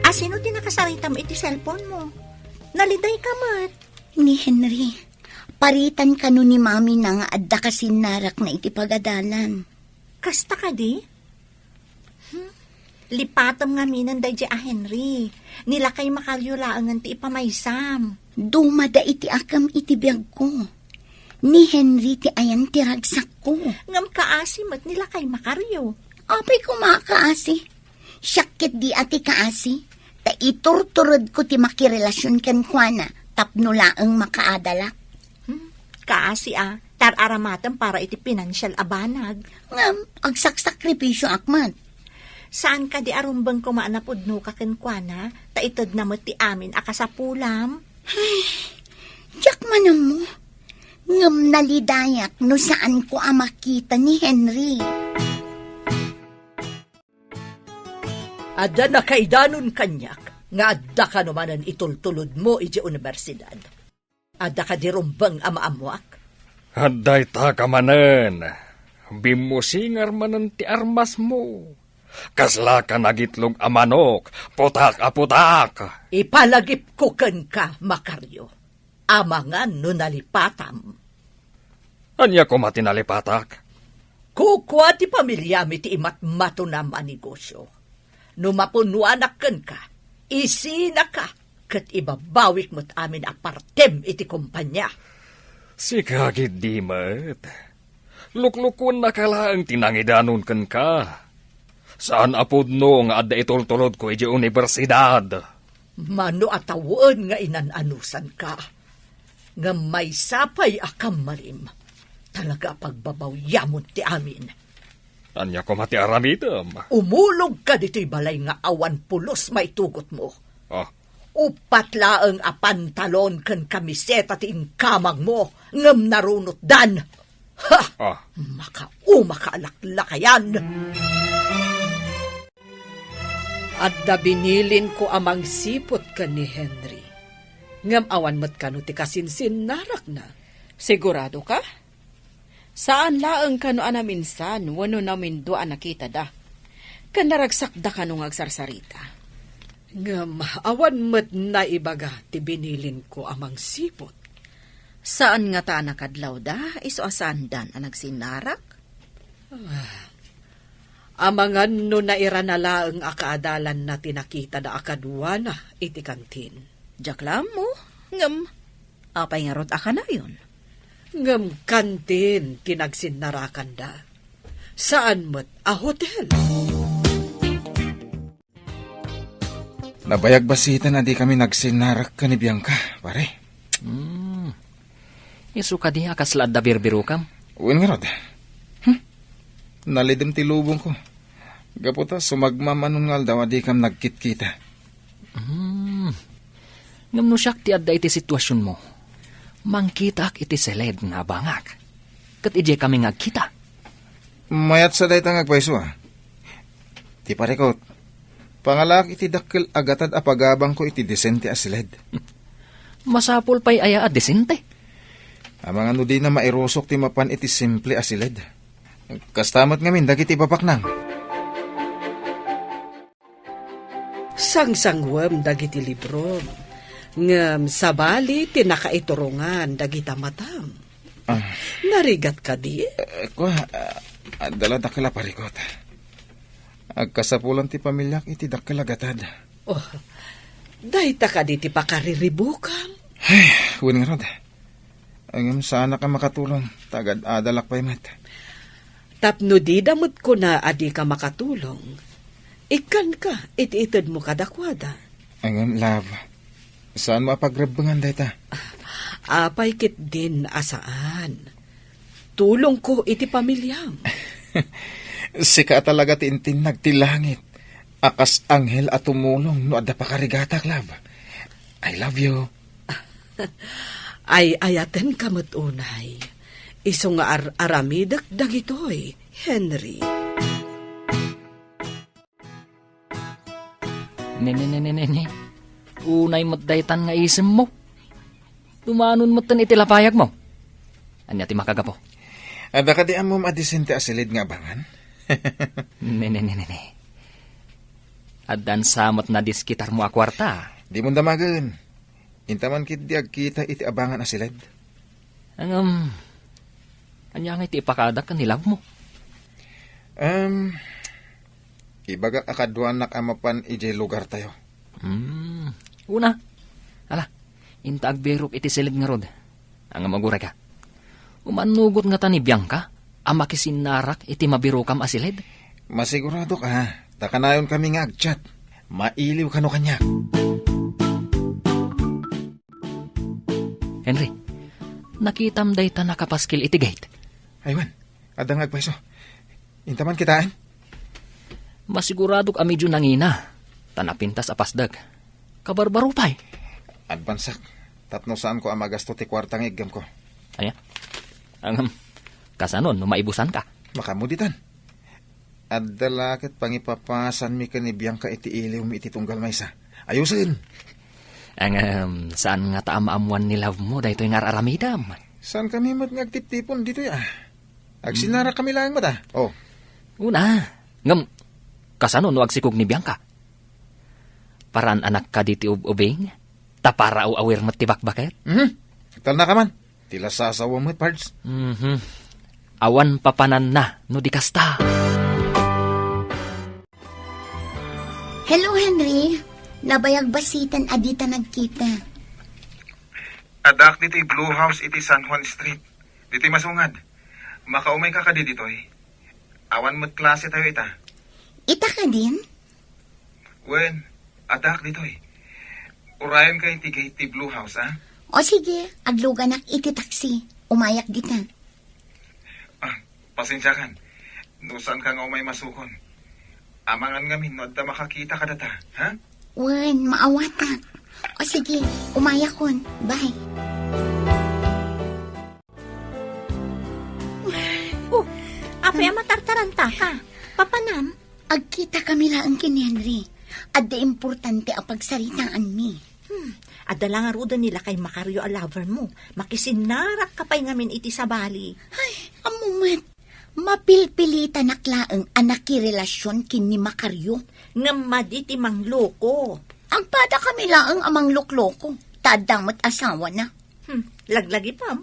Asino ti nakasaritam iti cellphone mo? Naliday ka met. Ni Henry, paritan kano ni Mami na nga adda kasinnarak na iti pagadalan. Kasta kadi? Hmm? Lipatem ngaminen daydi a Henry. Ni lakay Macario laengen ti ipamaysam. Dumada iti akem iti biagko. Ni Henry ti ayan ti ragsakko. Ngem kaasi met ni lakay Macario. Apay koma a kaasi? Siak ketdi a ti kaasi, ta iturturedko ti makirelasion kenkuana tapno laeng makaadalak. Hmm, kaasi a, ta ar-aramatem para iti pinansial a banag. Ngem, agsaksakripisioak met. Saan kadi a rumbeng koma a napudnoka kenkuana, ta itedna met ti amin a kasapulam? Ay, diak man ammo. Ngem nalidayak no saanko a makita ni Henry. Adda nakaidanon kaniak nga adda kano manen itultulodmo idiay universidad. Adda kadi rumbeng a maammoak? Adda ita ka manen. Bimmusingar manen ti armasmo. Kasla ka nagitlog a manok, putak a putak. Ipalagipko kenka, Macario. Amangan no nalipatam. Ania koma ti nalipatak? Kukua ti pamiliami ti imatmatonam a negosio. No mapunnoanak kenka, isinaka ket ibabawik met amin a partem iti kompania. Sika ketdi met. Luklukuennaka laeng ti nangidanon kenka. Saan a pudno nga adda itultulodko idiay universidad. Mano a tawen nga inan-anusanka. Ngem maysa pay a kammalim. Talaga a pagbabawyamon ti amin. Ania koma ti aramidem? Umulogka ditoy balay nga awan pulos maitugotmo. Ah. Uppat laeng a pantalon ken kamiseta ti inkamangmo, ngem narunotdan. Ha! Ah. Makauma ka a laklakayan! Adda binilinko a mangsiput ken ni Henry. Ngem awan met kano ti kasinsinnarakna. Sigurado ka? Saan laeng kano a naminsan wenno namindua a nakitada. Ken naragsakda kano nga agsarsarita. Ngem awan met naibaga ti binilinko a mangsiput. Saan ngata a nakadlawda, isu a saandan a nagsinnarak? Ah, amangan no nairana laeng a kaadalanna ti nakitada a kaduana iti kantin. Diak la ammo, ngem apay ngarud a kanayon? Ngem kantin ti nagsinnarakanda. Saan met a hotel. Nabayag bassit a dikami nagsinnarak ken ni Bianca, pare. Hmm. Isu kadi a kasla adda birbirokam? Wen ngarud. Hmm. Nalidem ti lubongko. Gapu ta sumagmamano nga aldaw a dikam nagkitkita. Hmm. Ngem no siak ti adda iti situasionmo, mangkitaak iti siled nga abangak. Ket idiay kami nga agkita. Mayat sa dayta nga agpayso, a. Ti parikot, pangalaak iti dakkel a gatad a pagabangko iti disente a siled. Masapul pay aya a disente? Amangan no dina mairusok ti mapan iti simple a siled. Kasta met ngamin dagiti babaknang. Sangsangwem dagiti librom, ngem sabali ti nakaiturongan dagita matam. Ah. Narigat kadi? Eh, kua, ah, adda la dakkel a parikot. Agkasapulan ti pamiliak iti dakkel a gatad. Oh, dayta kadi ti pakariribukam? Ay, wen ngarud. Ngem saanak a makatulong, ta agad-adalak pay met. Tapno dida met kuna a dika makatulong, ikkanka iti itedmo kadakuada. Ngem, love, saanmo a pagrebbengan dayta? Apay ketdin a saan? Tulongko iti pamiliam. Sika a talaga ti intinnag ti langit a kas anghel a tumulong no adda pakarigatak, love. I love you. Ay-ayatenka met unay. Isu nga ar-aramidek dagitoy, Henry. Ne, ne, ne, ne, ne, ne. Unay met daytan nga isemmo. Dumanon metten iti lapayagmo. Ania ti makagapu? Adda kadi ammom a disente a siled nga abangan? Ne, ne, ne, ne, ne. Addan sa met nadiskitarmo a kuarta. Dimo damagen. Inta man ketdi agkita iti abangan a siled. Ngem, ania ngay ti ipakaadak ken ni love mo? Em, ibagak a kaduanak a mapan idiay lugartayo. Hmm, una. Ala, inta agbirok iti siled ngarud. Ngem, agurayka. Umannugot ngata ni Bianca a makisinnarak iti mabirokam a siled? Masiguradok a, ta kanayonkami nga agchat. Mailiw kano kaniak. Henry, nakitam dayta nakapaskil iti gate? Ay wen, adda nga agpayso. Intaman kitaen? Masiguradok a medyo nangina, ta napintas a pasdek. Kabarbaro pay. Advansak, tapno saanko a magasto ti kuarta nga iggamko. Aya? Ngem, kasano no maibusanka? Makamuditan. Adda la ket pangipapasanmi ken ni Bianca iti iliwmi iti tunggal maysa. Ayusen! Ngem, saan ngata a maammoan ni love mo daytoy nga ar-aramidem? Saankami met nga agtiptipon ditoy, a? Agsinnarakami laeng met, a? Oh. Una, ngem, kasano no agsikog ni Bianca? Paraan anak kadi ti ub-ubing? Ta para aw-awir met ti bakbaket? Mhm. Talna ka man. Ti lasasawam met, Pards. Mhm. Awan papananna no di kasta. Hello, Henry. Nabayag bassiten a dita nagkita. Addaak ditoy Blue House iti San Juan Street. Ditoy masungad. Makaumayka kadi ditoy? Awan met klase tayo ita. Ita kadin? Wen, addaak ditoy. Urayenka iti gate ti Blue House, a? O sige, agluganak iti taxi. Umayak dita. Ah, pasensiakan. No saanka nga umay masukon. Amangan ngamin no adda makakita kadata, ha? Wen, maawatak. O sige, umayakon. Bye. Oh, apay a matartarantaka? Papanam? Agkitakami laeng ken ni Henry. Adda importante a pagsaritaanmi. Hmm, adda la ngaruden ni lakay Macario a lover mo. Makisinnarakka pay ngamin iti sabali. Ay, ammo met. Mapilpilitanak laeng a nakirelasion ken ni Macario. Ngem madi ti mangloko. Agpadakami laeng a manglokloko. Ta adda met asawana. Hmm, laglagipem.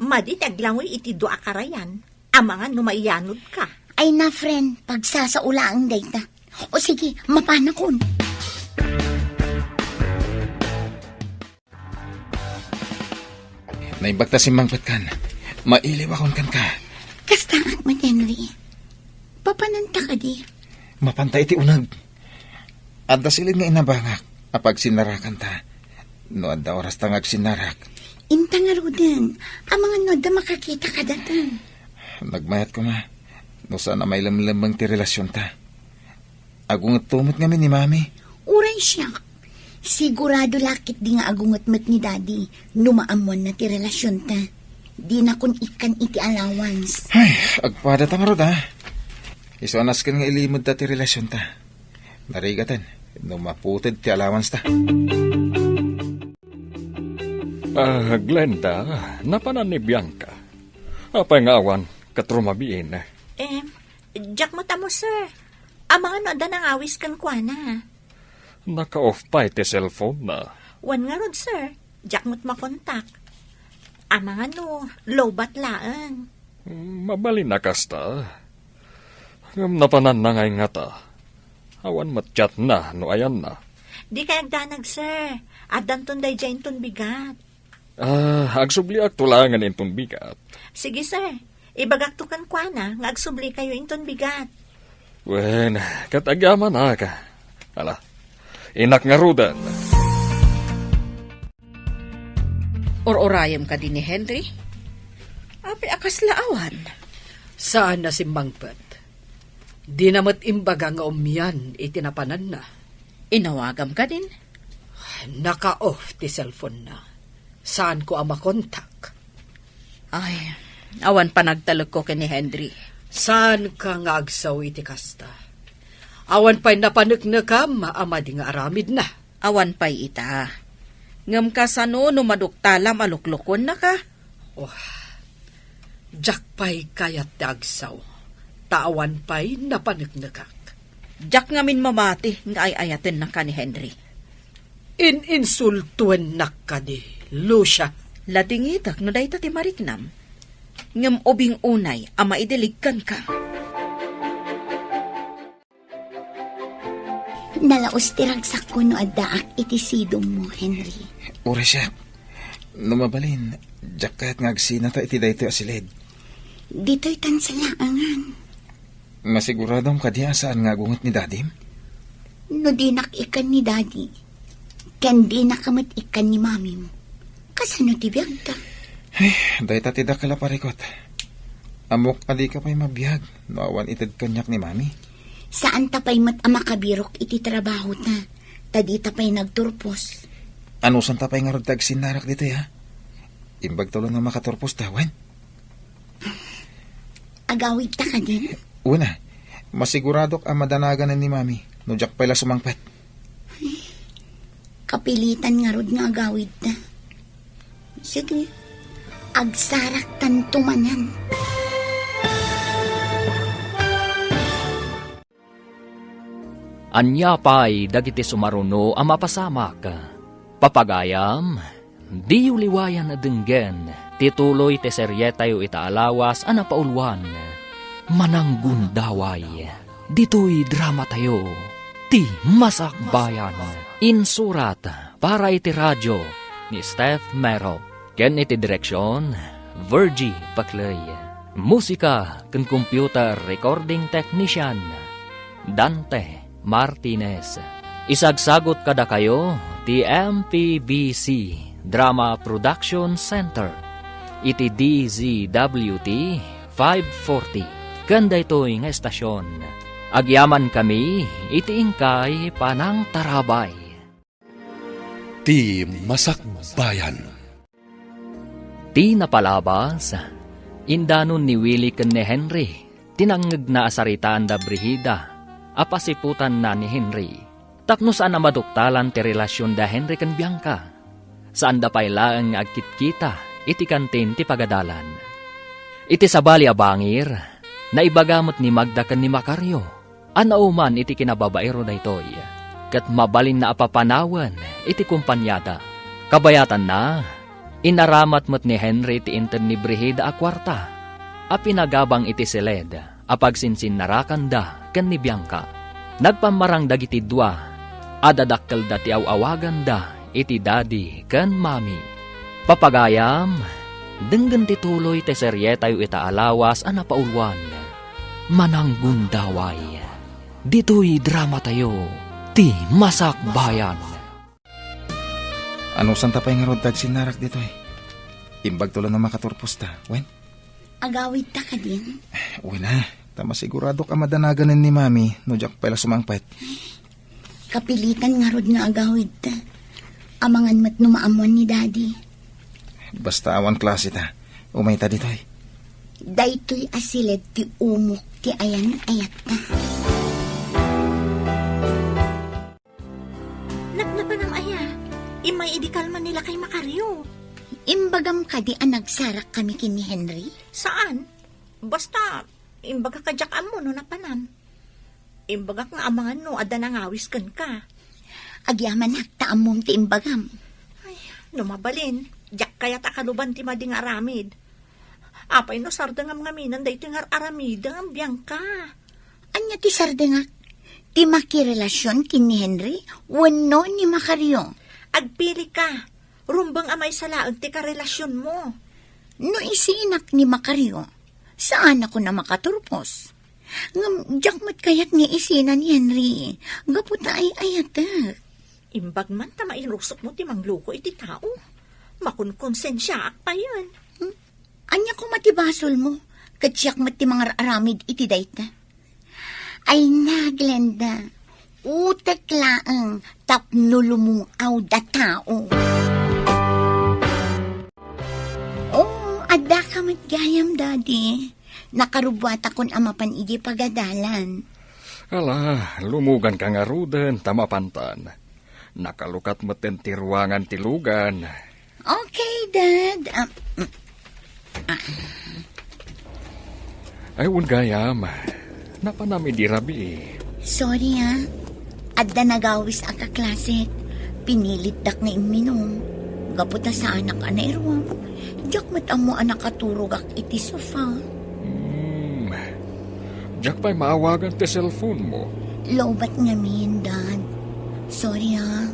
Madi ti aglangoy iti dua a karayan. Amangan no maiyanodka. Ay na, friend, pagsasao laeng dayta. O sige, mapanakon. Naimbag ta simmangpetkan. Mailiwakon kenka. Kastaak met, Henry. Papananta kadi? Mapanta iti uneg. Adda siled nga inabangak a pagsinnarakanta. No adda orasta nga agsinnarak. Inta ngaruden, amangan no adda makakita kadata. Nagmayat koma, no saan a mailemlemmeng ti relasionta. Agungetto met ngamin ni Mami. Uray siak. Sigurado la ketdi nga agunget met ni Daddy no maammoanna ti relasionta. Dinakon ikkan iti allowance. Ay, agpadata ngarud, a. Isu a nasken nga ilimedda ti relasionta. Narigaten no maputed ti allowance ta. Ah, Glenda, napanan ni Bianca. Apay nga awan ket rumabiin? Em, diak met ammo, sir. Amangan no adda nangawis kenkuana. Naka-off pay ti cellphone na. Wen ngarud, sir. Diak met makontak. Amangan no lowbat laeng. Mabalin a kasta. Ngem napananna ngay ngata. Awan met chatna no ayanna. Dikay agdanag, sir. Addanton daydiay inton bigat. Ah, agsubliakto laengen inton bigat. Sige, sir. Ibagakto kenkuana nga agsublikayo inton bigat. Wen, ket agyamanak. Ala, innak ngaruden. Ur-urayem kadi ni Henry? Apay a kasla awan? Saan a simmangpet. Dina met imbaga nga umian iti napananna. Inawagam kadin? Naka-off ti cellphone na. Saanko a makontak. Ay, awan panagtalekko ken ni Henry. Saanka nga agsao iti kasta? Awan pay napaneknekam a madi nga aramidna. Awan pay ita. Ngem kasano no maduktalam a luklukuennaka? Oh, diak pay kayat ti agsao, ta awan pay napaneknekak. Diak ngamin mamati nga ay-ayatennaka ni Henry. In-insultuennak kadi, Lucia? Ladingitek no dayta ti mariknam. Ngem ubing unay a maidilig kenka. Nalaus ti ragsakko no addaak iti sidongmo, Henry. Uray siak. No mabalin, Diak kayat nga agsinata iti daytoy a siled. Ditoy tan salaangan. Masiguradom kadi a saan nga agunget ni Dadim? No dinak ikkan ni Dadi, ken dinak met ikkan ni Mamim, kasano ti biagda? Ay, dayta ti dakkel a parikut. Ammok a dika pay mabiag no awan ited kaniak ni Mami. Saan ta pay met a makabirok iti trabahota, ta dita pay nagturpos. Anusanta pay ngarud ti agsinnarak ditoy, ha? Imbag tulo nga makaturpos ta, wen? Agawidta kadin? Wen a, masiguradok a madanaganan ni Mami no diak pay la sumangpet. Kapilitan ngarud nga agawidta. Sige, agsaraktanto manen. Ania pay dagiti sumaruno a mapasamak? Papagayam, diyo liwayan a denggen ti tuloy ti serietayo ita a lawas a napauluan, Mananggundaway. Ditoy dramatayo, Ti Masakbayan. Insurat para iti radio ni Steph Mero. Ken iti direksion, Virgie Paclay. Musika ken computer recording technician, Dante Martinez. Isagsagut kadakayo ti M P B C Drama Production Center iti D Z W T five forty. Ken daytoy nga estasion, agyamankami iti inkay panangtarabay. Ti Masakbayan. Ti napalabas, indanon ni Willie ken ni Henry ti nangngegna a saritaanda Brigida a pasiputanna ni Henry. Tapno saan a maduktalan ti relasionda Henry ken Bianca, saanda pay laeng nga agkitkita iti kantin ti pagadalan. Iti sabali a bangir, naibaga met ni Magda ken ni Macario a nauman iti kinababaero daytoy, ket mabalinna a papanawen iti kompaniada. Kabayatanna, inaramat met ni Henry ti inted ni Brigida a kuarta a pinagabang iti siled a pagsinsinnarakanda ken ni Bianca. Nagpammarang dagiti dua a dadakkelda ti aw-awaganda iti Daddy ken Mommy. Papagayam, denggen ti tuloy ti serietayo ita a lawas a napauluan, Mananggundaway. Ditoy dramatayo, Ti Masakbayan. Anusanta pay ngarud ti agsinnarak ditoy? Imbagto la no makaturpos ta, wen? Agawidta kadin? Wen a, ta masiguradok a madanaganen ni Mami no diak pay la sumangpet. Kapilitan ngarud nga agawidta. Amangan met no maammuan ni Daddy. Basta awan klase ta, umayta ditoy. Daytoy a siled ti umok ti ayan-ayatta. Napnapanam aya? Immay idi kalman ni lakay Macario. Imbagam kadi a nagsarak kami ken ni Henry? Saan? Basta, imbagak a diak ammo no napanam. Imbagak nga amangan no adda nangawis kenka. Agyamanak ta ammom ti imbagam. Ay, no mabalin, diak kayat a kaluban ti madi nga aramid. Apay no sardengam ngamin daytoy nga ar-aramidem, Bianca? Ania ti sardengak? Ti makirelasion ken ni Henry wenno ni Macario? Agpili ka. Rumbeng a maysa laeng ti karelasionmo. No isinak ni Macario, saanakon a makaturpos. Ngem diak met kayat nga isina ni Henry, gapu ta ay-ayatek. Imbag man ta mairusokmo ti mangloko iti tao. Makonkonsensiaak payen. Hmm? Ania koma ti basolmo? Ket siak met ti mangar-aramid iti dayta. Ay na, Glenda, utek laeng tapno lumung-aw da tao. Oo, addaka met gayam, Daddy. Nakarubuatakon a mapan idiay pagadalan. Ala, lumuganka ngaruden ta mapantan. Nakalukat metten ti ruangan ti lugan. Okay, Dad. Ah, mm, ah. Ay, wen gayam. Napanam idi rabii. Sorry, ah. Adda nagawis a kaklasek. Pinilitdak nga imminum. Gapu ta saanak a nairuam. Diak met ammo a nakaturogak iti sofa. Hmm. Diak pay maawagan ti cellphone mo. Lowbat ngamin, Dad. Sorry, ah.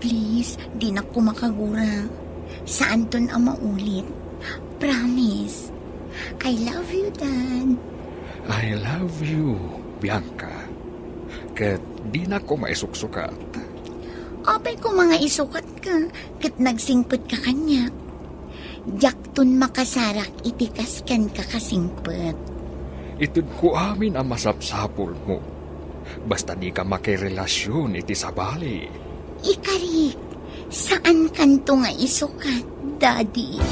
Please, dinak koma kagura. Saanton a maulit. Promise. I love you, Dad. I love you, Bianca. Ket dinak koma isuksukat. Apay koma nga isukatka, ket nagsingpetka kaniak. Diakton makasarak iti kas kenka kasingpet. Itedko amin a masapsapulmo. Basta dika makirelasion iti sabali. Ikarik, saankanto nga isukat, Daddy.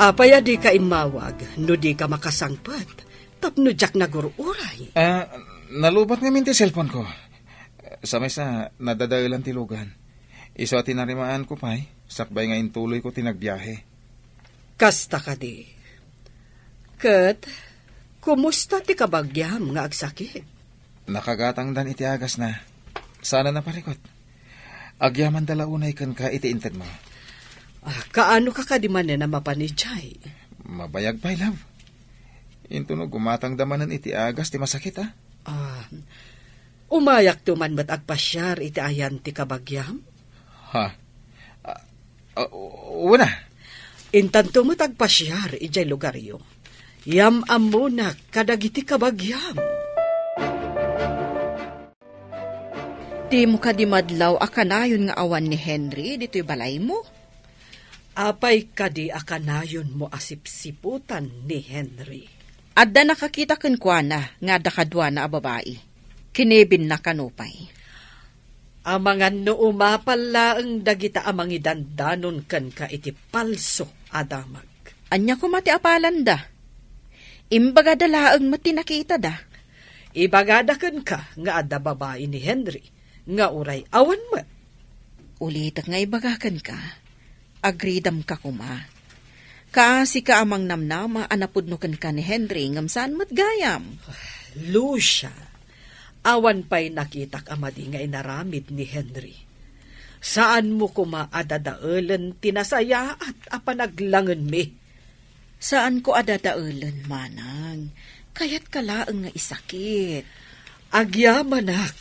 Apay a dika immawag no dika makasangpet tapno diak nagur-uray? Ah, nalubat ngamin ti cellphone ko. Sa maysa, nadadaelan ti lugan. Isu a tinarimaanko pay, sakbay nga intuloyko ti nagbiahe. Kasta kadi. Ket, kumusta ti kabagiam nga agsakit? Nakagatangdan iti agasna. Saanen a parikut. Agyamanda la unay kenka iti intedmo. Ah, kaano ka kadi manen a mapan idiay? Mabayag pay, love. Intono gumatangda manen iti agas ti masakit, a. Ah, umayakto man met agpasiar iti ayan ti kabagiam? Ha? Ah, ah, wen a. Intanto met agpasiar idiay lugaryo. Yam-ammonak kadagiti kabagiam. Dimo kadi madlaw a kanayon nga awan ni Henry ditoy balaymo? Apay kadi a kanayonmo a sipsiputan ni Henry? Adda nakakita kenkuana nga adda kaduana a babai. Kinibinna kano pay. Amangan no umapal laeng dagita a mangidandanon kenka iti palso a damag. Ania koma ti apalanda? Imbagada laeng met ti nakitada. Ibagada kenka nga adda babai ni Henry nga uray awan met. Ulitek nga ibaga kenka, agridamka koma. Kaasika a mangnamnama a napudno kenka ni Henry ngem saan met gayam. Lucia, awan pay nakitak a madi nga inaramid ni Henry. Saanmo koma a dadaelen ti nasayaat a panaglangenmi. Saanko a dadaelen, manang. Kayatka laeng nga isakit. Agyamanak,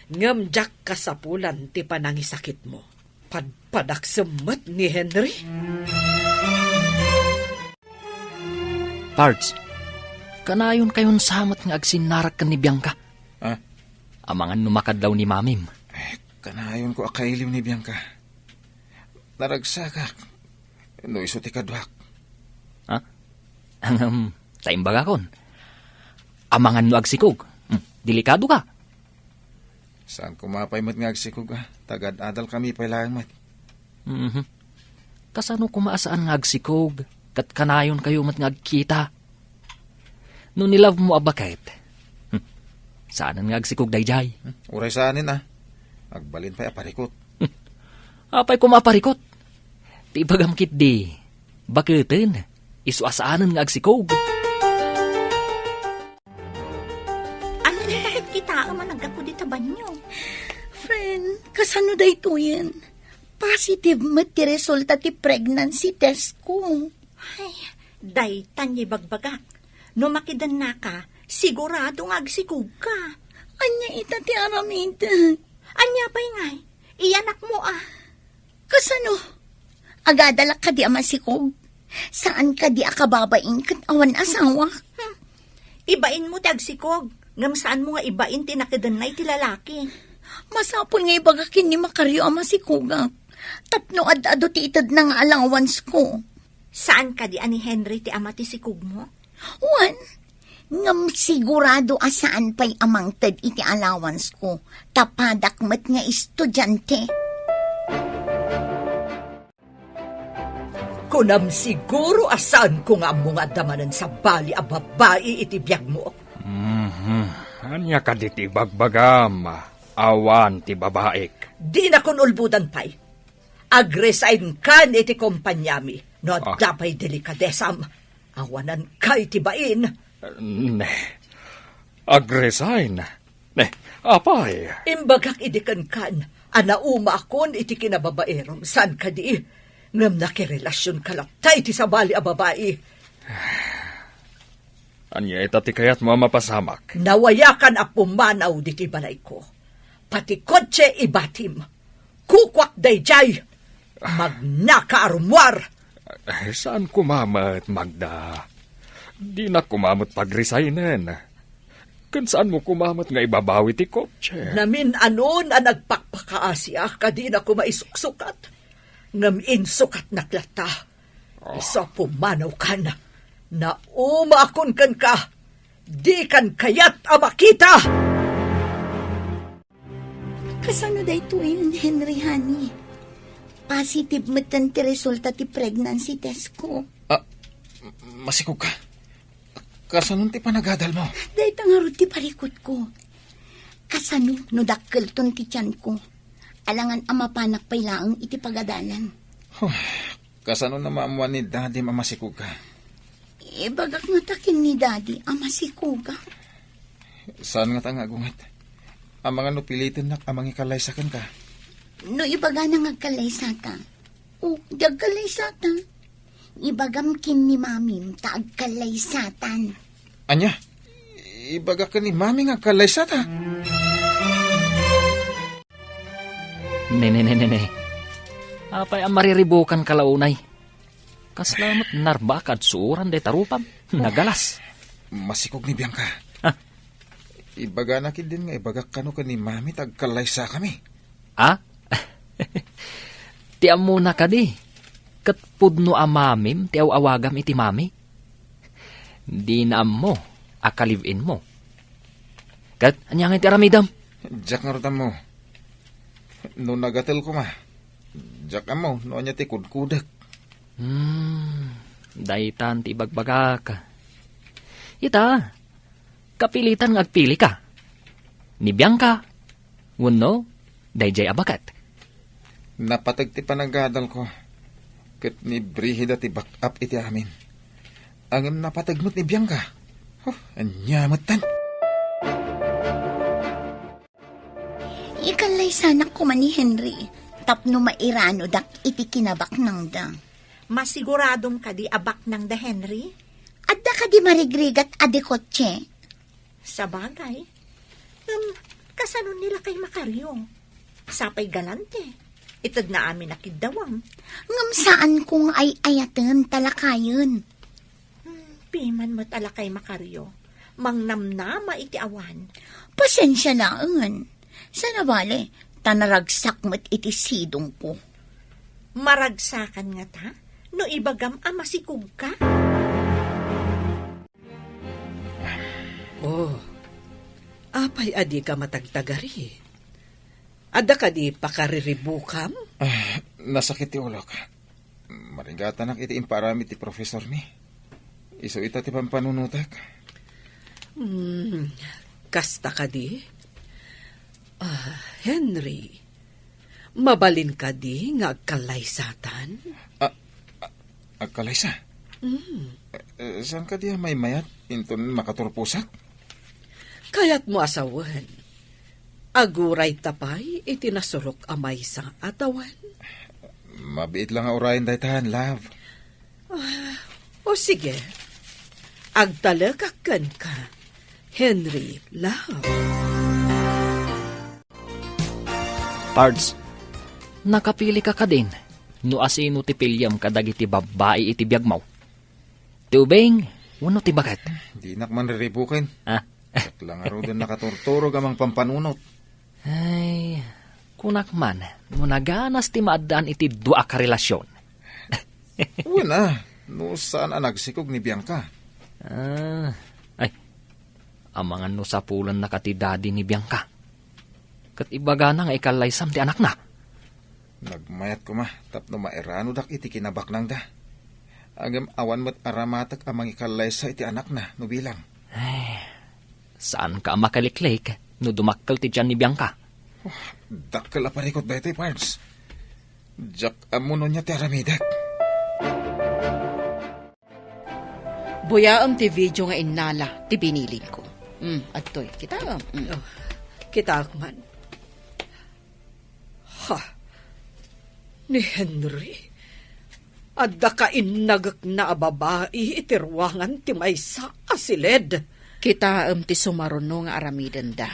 ngem diak kasapulan ti panangisakitmo. Padpadak semmet ni Henry. Pards, kanayonkayon sa met nga agsinnarak ken ni Bianca. Ah? Amangan no makadlaw ni Mamim. Eh, kanayonko a kailiw ni Bianca. Naragsakak no isu ti kaduak. Ha? Ngem, ta imbagakon. Amangan no agsikog. Hmm, delikado ka. Saan koma pay met nga agsikog, a? Tagad-adal kami pay laeng met. Mhm. Kasano koma a saan nga agsikog, ket kanayonkayo met nga agkita? No ni love mo a baket, hmm, saanen nga agsikog daydiay? Hmm, uray saanen, a. Agbalin pay a parikot. Hmm. Apay koma a parikot? Ti ibagam ketdi, baketen, isu a saanen nga agsikog. Ania ti nakitkitaem a naggapu dita banio? Friend, kasano daytoyen? Positive met ti resulta ti pregnancy test ko. Ay, daytan nga ibagbagak. No makidennaka, sigurado nga agsikogka. Ania ita ti aramidek? Ania pay ngay? Iyanakmo a. Kasano? Agadalak kadi a masikog? Saan kadi a kababain ket awan asawa? Hmm. Ibainmo ti agsikog, ngem saanmo nga ibain ti nakidenna iti lalaki. Masapul nga ibaga ken ni Macario a masikogak. Tapno ad-adu ti itedna nga allowance ko. Saan kadi a ni Henry ti ama ti sikogmo? Wen, ngem sigurado a saan pay a mangted iti allowance ko, ta padak met nga estudiante. Kunam siguro a saanko nga ammo nga adda manen sabali a babai iti biagmo. Mhm. Ania kadi ti ibagbagam? Awan ti babaik. Dinakon ulbodan pay. Agresign kan iti kompaniami no adda pay delikadesam. Awananka iti bain. Ne. Agresign? Ne, apay? Imbagak idi kenkan a naumaakon iti kinababaerom, saan kadi? Ngem nakirelasionka latta iti sabali a babai. Ania ita ti kayatmo a mapasamak? Nawayakan a pumanaw ditoy balayko. Pati kotse ibatim. Kukuak daydiay. Magnaka a rummuar. Eh, saan koma met, Magda? Dinak koma met pagresignen. Ken saanmo koma met nga ibabawi ti kotse? Namin-anon a nagpakpakaasiak a dinak koma isuksukat. Ngem insukatnak latta. Oh. Isu a pumanawkan. Naumaakon kenka. Dikan kayat a makita! Kasano daytoyen, Henry, honey? Positive metten ti resulta ti pregnancy test ko. Ah, masikog ka? Kasano ti panagadal mo? Dayta ngarud ti parikut ko. Kasano no dakkelton ti tiyan ko? Alangan a mapanak pay laeng iti pagadalan. Huh, kasano na maammuan ni Daddy a masikog ka? Ibagak ngata ken ni Daddy a masikog ka. Saan ngata nga agunget? Amangan no pilitennak a mangikallaysa kenka. No ibagana nga agkallaysata, o, di agkallaysata. Ibagam ken ni Mamim ta agkallaysatan. Ania? Ibagak ken ni Mami nga agkallaysata? Ne, ne, ne, ne, ne. Apay a mariribukan ka la unay? Kasla met narbaka ad suoran dayta rupam. Nagalas. Masikog ni Bianca. Ah. Ibagana ketdin nga ibagak kano ken ni Mami ta agkallaysakami. Ah? Ti ammona kadi, ket pudno a Mamim ti aw-awagam iti Mami. Dina ammo a ka-live-in mo. Ket ania ngay ti aramidem? Diak ngarud ammo. No nagatel koma, diak ammo no ania ti kudkudek. Hmm, daytan ti ibagbagak. Ita, kapilitan nga agpili ka. Ni Bianca, wenno daydiay a baket. Napateg ti panagadal ko, ket ni Brigida ti back-up iti amin. Ngem napateg met ni Bianca. Huh, ania metten? Ikallaysanak koma ni Henry tapno mairanodak iti kinabaknangda. Masiguradom kadi a baknangda, Henry? Adda kadi marigrigat a di kotse? Sabagay. Ngem, kasano ni lakay Macario? Sapay galante. Itedna amin a kiddawam. Ngem saanko nga ay-ayaten ta lakayen. Hmm, piman met a lakay Macario. Mangnamnama iti awan. Pasensia laengen. Saan a bale, ta naragsak met iti sidongko. Maragsakan ngata no ibagam a masikog ka? Oh, apay a dika matagtagari? Adda kadi pakariribukam? Ah, nasakit ti ulok. Marigatanak iti impaaramid ti profesormi. Isu ita ti pampanunotek. Hmm, kasta kadi? Ah, Henry, mabalin kadi nga agkallaysatan? Ah, ah, agkallaysa? Hmm. Eh, eh, saan kadi a maymayat inton makaturposak? Kayatmo a sawen, aguray ta pay iti nasurok a maysa a tawen? Mabiit la nga urayen daytan, love. Ah, o sige. Agtalekak kenka, Henry, love. Pards, nakapili ka kadin no asino ti piliem kadagiti babbai iti biagmo? Ti ubing wenno ti baket? Dinak man riribuken. Ah. Diak la ngaruden nakaturturog a mangpampanunot. Ay, kunak man, no naganas ti maaddaan iti dua a karelasion. Wen a, no saan a nagsikog ni Bianca. Ah, ay, amangan no sapulennaka ti daddy ni Bianca. Ket ibagana nga ikallaysam ti anakna. Nagmayat koma tapno mairanodak iti kinabaknangda. Ngem awan met aramatek a mangikallaysa iti anakna no bilang. Ay, saanka a makaliklik no dumakkel ti tian ni Bianca. Oh, dakkel a parikut daytoy, Pards. Diak ammo no ania ti aramidek. Buyaem ti video nga innala ti binilin ko. Mm, adtoy. Kitaem. Mm. Oh, kitaek man. Ha? Ni Henry, adda kainnagekna a babai iti ruangan ti maysa a siled. Kitaem ti sumaruno nga aramidenda.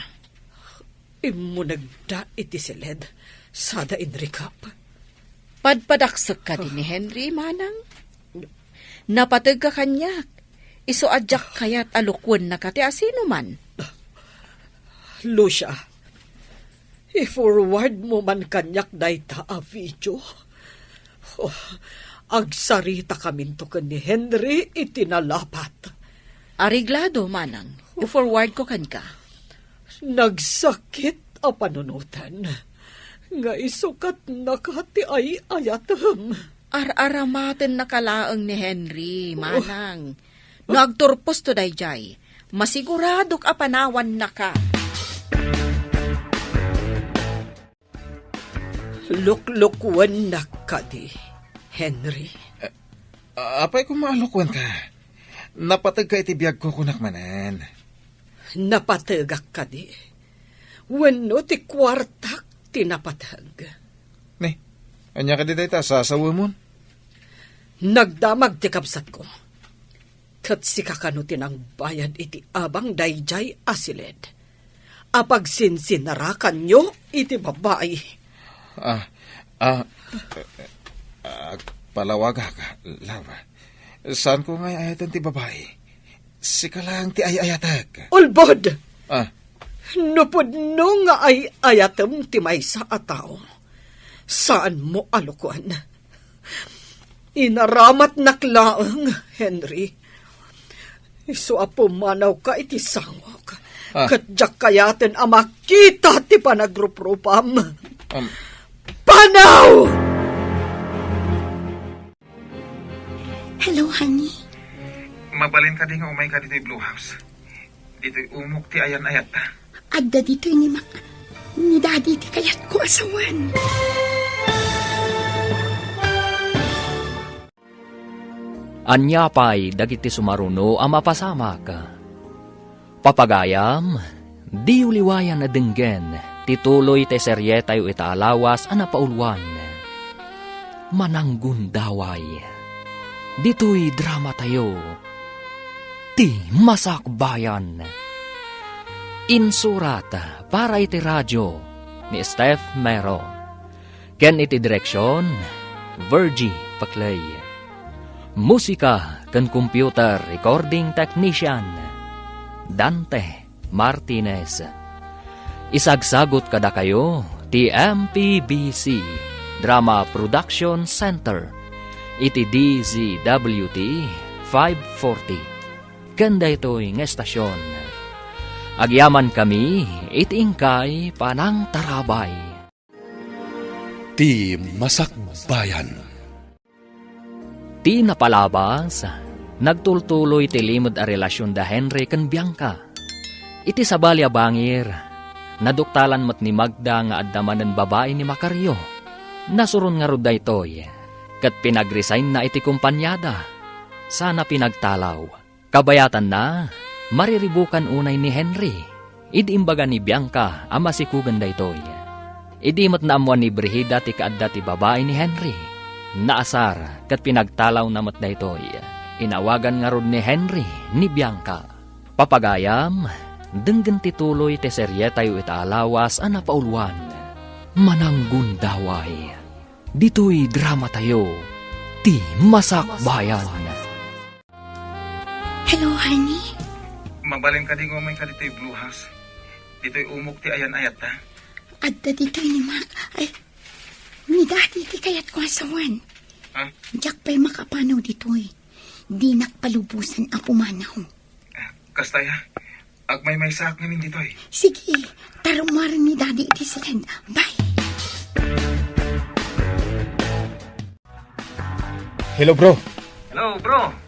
Immunegda iti siled, sada inrikap. Padpadaksek kadi ni Henry, manang? Napategka kaniak. Isu a diak kayat a lukuennaka ti asinoman. Lucia, i-forward mo man kaniak dayta a video. Oh, agsarita kaminto ken ni Henry iti nalapat. Areglado, manang. I-forward ko kenka. Nagsakit a panunoten nga isukatnaka ti ay-ayatem. Ar-aramatennaka laeng ni Henry, manang. No agturposto daydiay, masiguradok a panawannaka. Luklukuennak kadi, Henry. Apay koma a lukuenka? Napategka iti biagko, kunak manen. Napategak kadi? Wenno ti kuartak ti napateg? Ni, ania kadi dayta a sasawemon? Nagdamag ti kabsatko. Ket sika kano ti nangbayad iti abang daydiay a siled a pagsinsinarakanyo iti babai? Ah, ah, agpalawagak, love. Saanko nga ay-ayaten ti babai. Sika lang ti ay-ayatek. Ulbod! Ah. No pudno nga ay-ayatem ti maysa a tao, saanmo a lukuan. Inaramatnak laeng, Henry. Isu a pumanawka iti sangok. Ah. Ket diak kayaten a makita ti panagruprupam. Um. Panaw! Hello, honey. Mabalin kadi nga umayka ditoy Blue House? Ditoy umok ti ayan-ayatta. Adda ditoy ni Ma-, ni Daddy ti kayatko a sawen. Ania pay dagiti sumaruno a mapasamak? Papagayam, diyo liwayan a denggen ti tuloy ti serietayo ita a lawas a napauluan, Mananggundaway. Ditoy dramatayo, Ti Masakbayan. Insurat para iti radio ni Steph Mero. Ken iti direksion, Virgie Paclay. Musika ken computer recording technician, Dante Martinez. Isagsagut kadakayo ti M P B C Drama Production Center iti D Z W T five forty. Ken daytoy nga estasion, agyamankami iti inkay panangtarabay. Ti Masakbayan. Ti napalabas, nagtultuloy ti limed a relasion da Henry ken Bianca. Iti sabali a bangir, naduktalan met ni Magda nga adda manen babai ni Macario. Nasuron ngarud daytoy, ket pinag-resignna iti kompaniada, sana pinagtalaw. Kabayatanna, mariribukan unay ni Henry idi imbaga ni Bianca a masikugen daytoy. Idi met naammuan ni Brigida ti kaadda ti babai ni Henry, naasar ket pinagtalawna met daytoy. Inawagan ngarud ni Henry ni Bianca. Papagayam, denggen ti tuloy ti serietayo ita a lawas a napauluan, Mananggundaway. Ditoy dramatayo, Ti Masakbayan. Hello, honey. Mabalin kadi nga umayka ditoy Blue House? Ditoy umok ti ayan-ayatta. Adda ditoy ni Mac. Ay, ni Daddy ti kayatko a sawen. Ha? Diak pay makapanaw ditoy. Dinak palubosan a pumanaw. Ah, kasta aya. Agmaymaysaak ngamin ditoy. Sige, tarumaren ni Daddy iti send. Bye. Hello, bro. Hello, bro.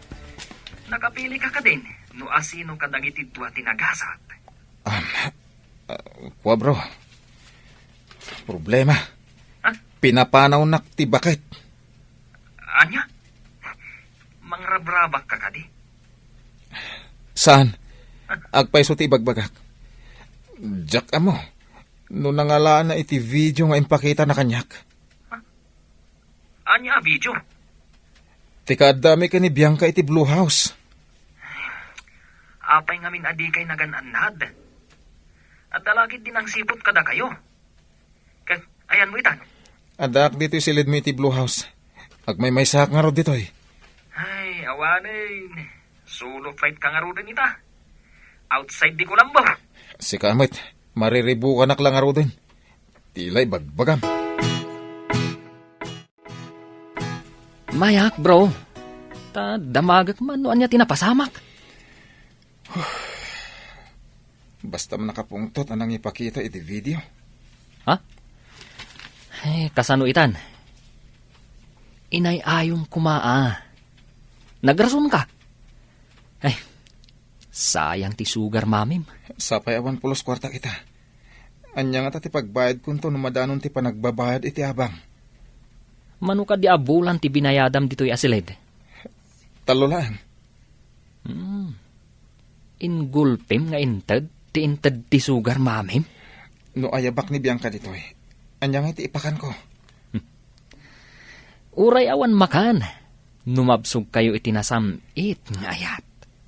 Nakapili ka kadin no asino kadagiti dua ti nagasat? Um, uh, kua, bro. Problema. Ha? Pinapanawnak ti baket. Ania? Mangrabrabak ka kadi? Saan? Agpayso ti ibagbagak. Diak ammo no nangalaanna iti video nga impakitana kaniak. Ania a video? Ti kaaddami ken ni Bianca iti Blue House. Apay ngamin a dikay nagan-annad? Adda la ketdi nangsiput kadakayo. Ket, ayanmo itan? Addaak ditoy silidmi iti Blue House. Agmaymaysaak ngarud ditoy. Ay, awanen. Solo flight ka ngaruden ita. Outside di Colombo. Sika met, mariribukanak la ngaruden. Ti la ibagbagam. Mayak, bro. Ta damagek man no ania ti napasamak. Basta man nakapungtot a nangipakita iti video. Ha? Ay, kasano itan? Inay-ayom koma a. Nagrasonka. Ay, sayang ti sugar mamim. Sapay awan pulos kuarta kita. Ania ngata ti pagbayadkonto no madanon ti panagbabayad iti abang? Mano kadi a bulan ti binayadam ditoy a silid? Tallo laeng. Hmm. Ingulpem nga inted ti inted ti sugar mamim? No ayabak ni Bianca ditoy, ania ngay ti ipakanko? Uray awan makan, no mabsogkayo iti nasam-it nga ayat.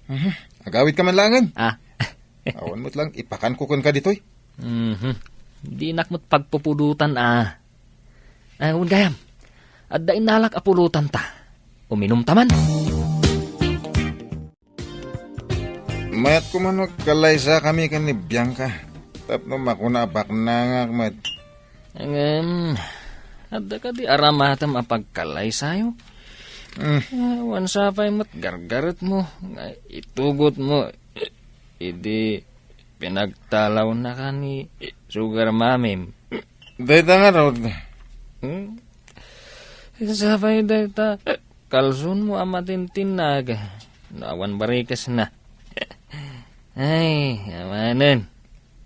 Mhm. Agawidka man laengen. Ah. Awan met lang ipakanko kenka ditoy. Mhm. Dinak met pagpupudotan, ah. Ah, wen gayam. Adda innalak a pulotanta. Uminumta man. Mayat koma no agkalaysakami ken ni Bianca. Tapno makuna a baknangak met. Ngem, adda kadi aramatem a pagkalaysayok? Mm. Awan sapay met gargaretmo nga itugotmo idi pinagtalawnaka ni Sugar Mamim. Dayta ngarud. Hmm? Sapay dayta kalsonmo a matintinnag no awan barikesna. Ay, awanen.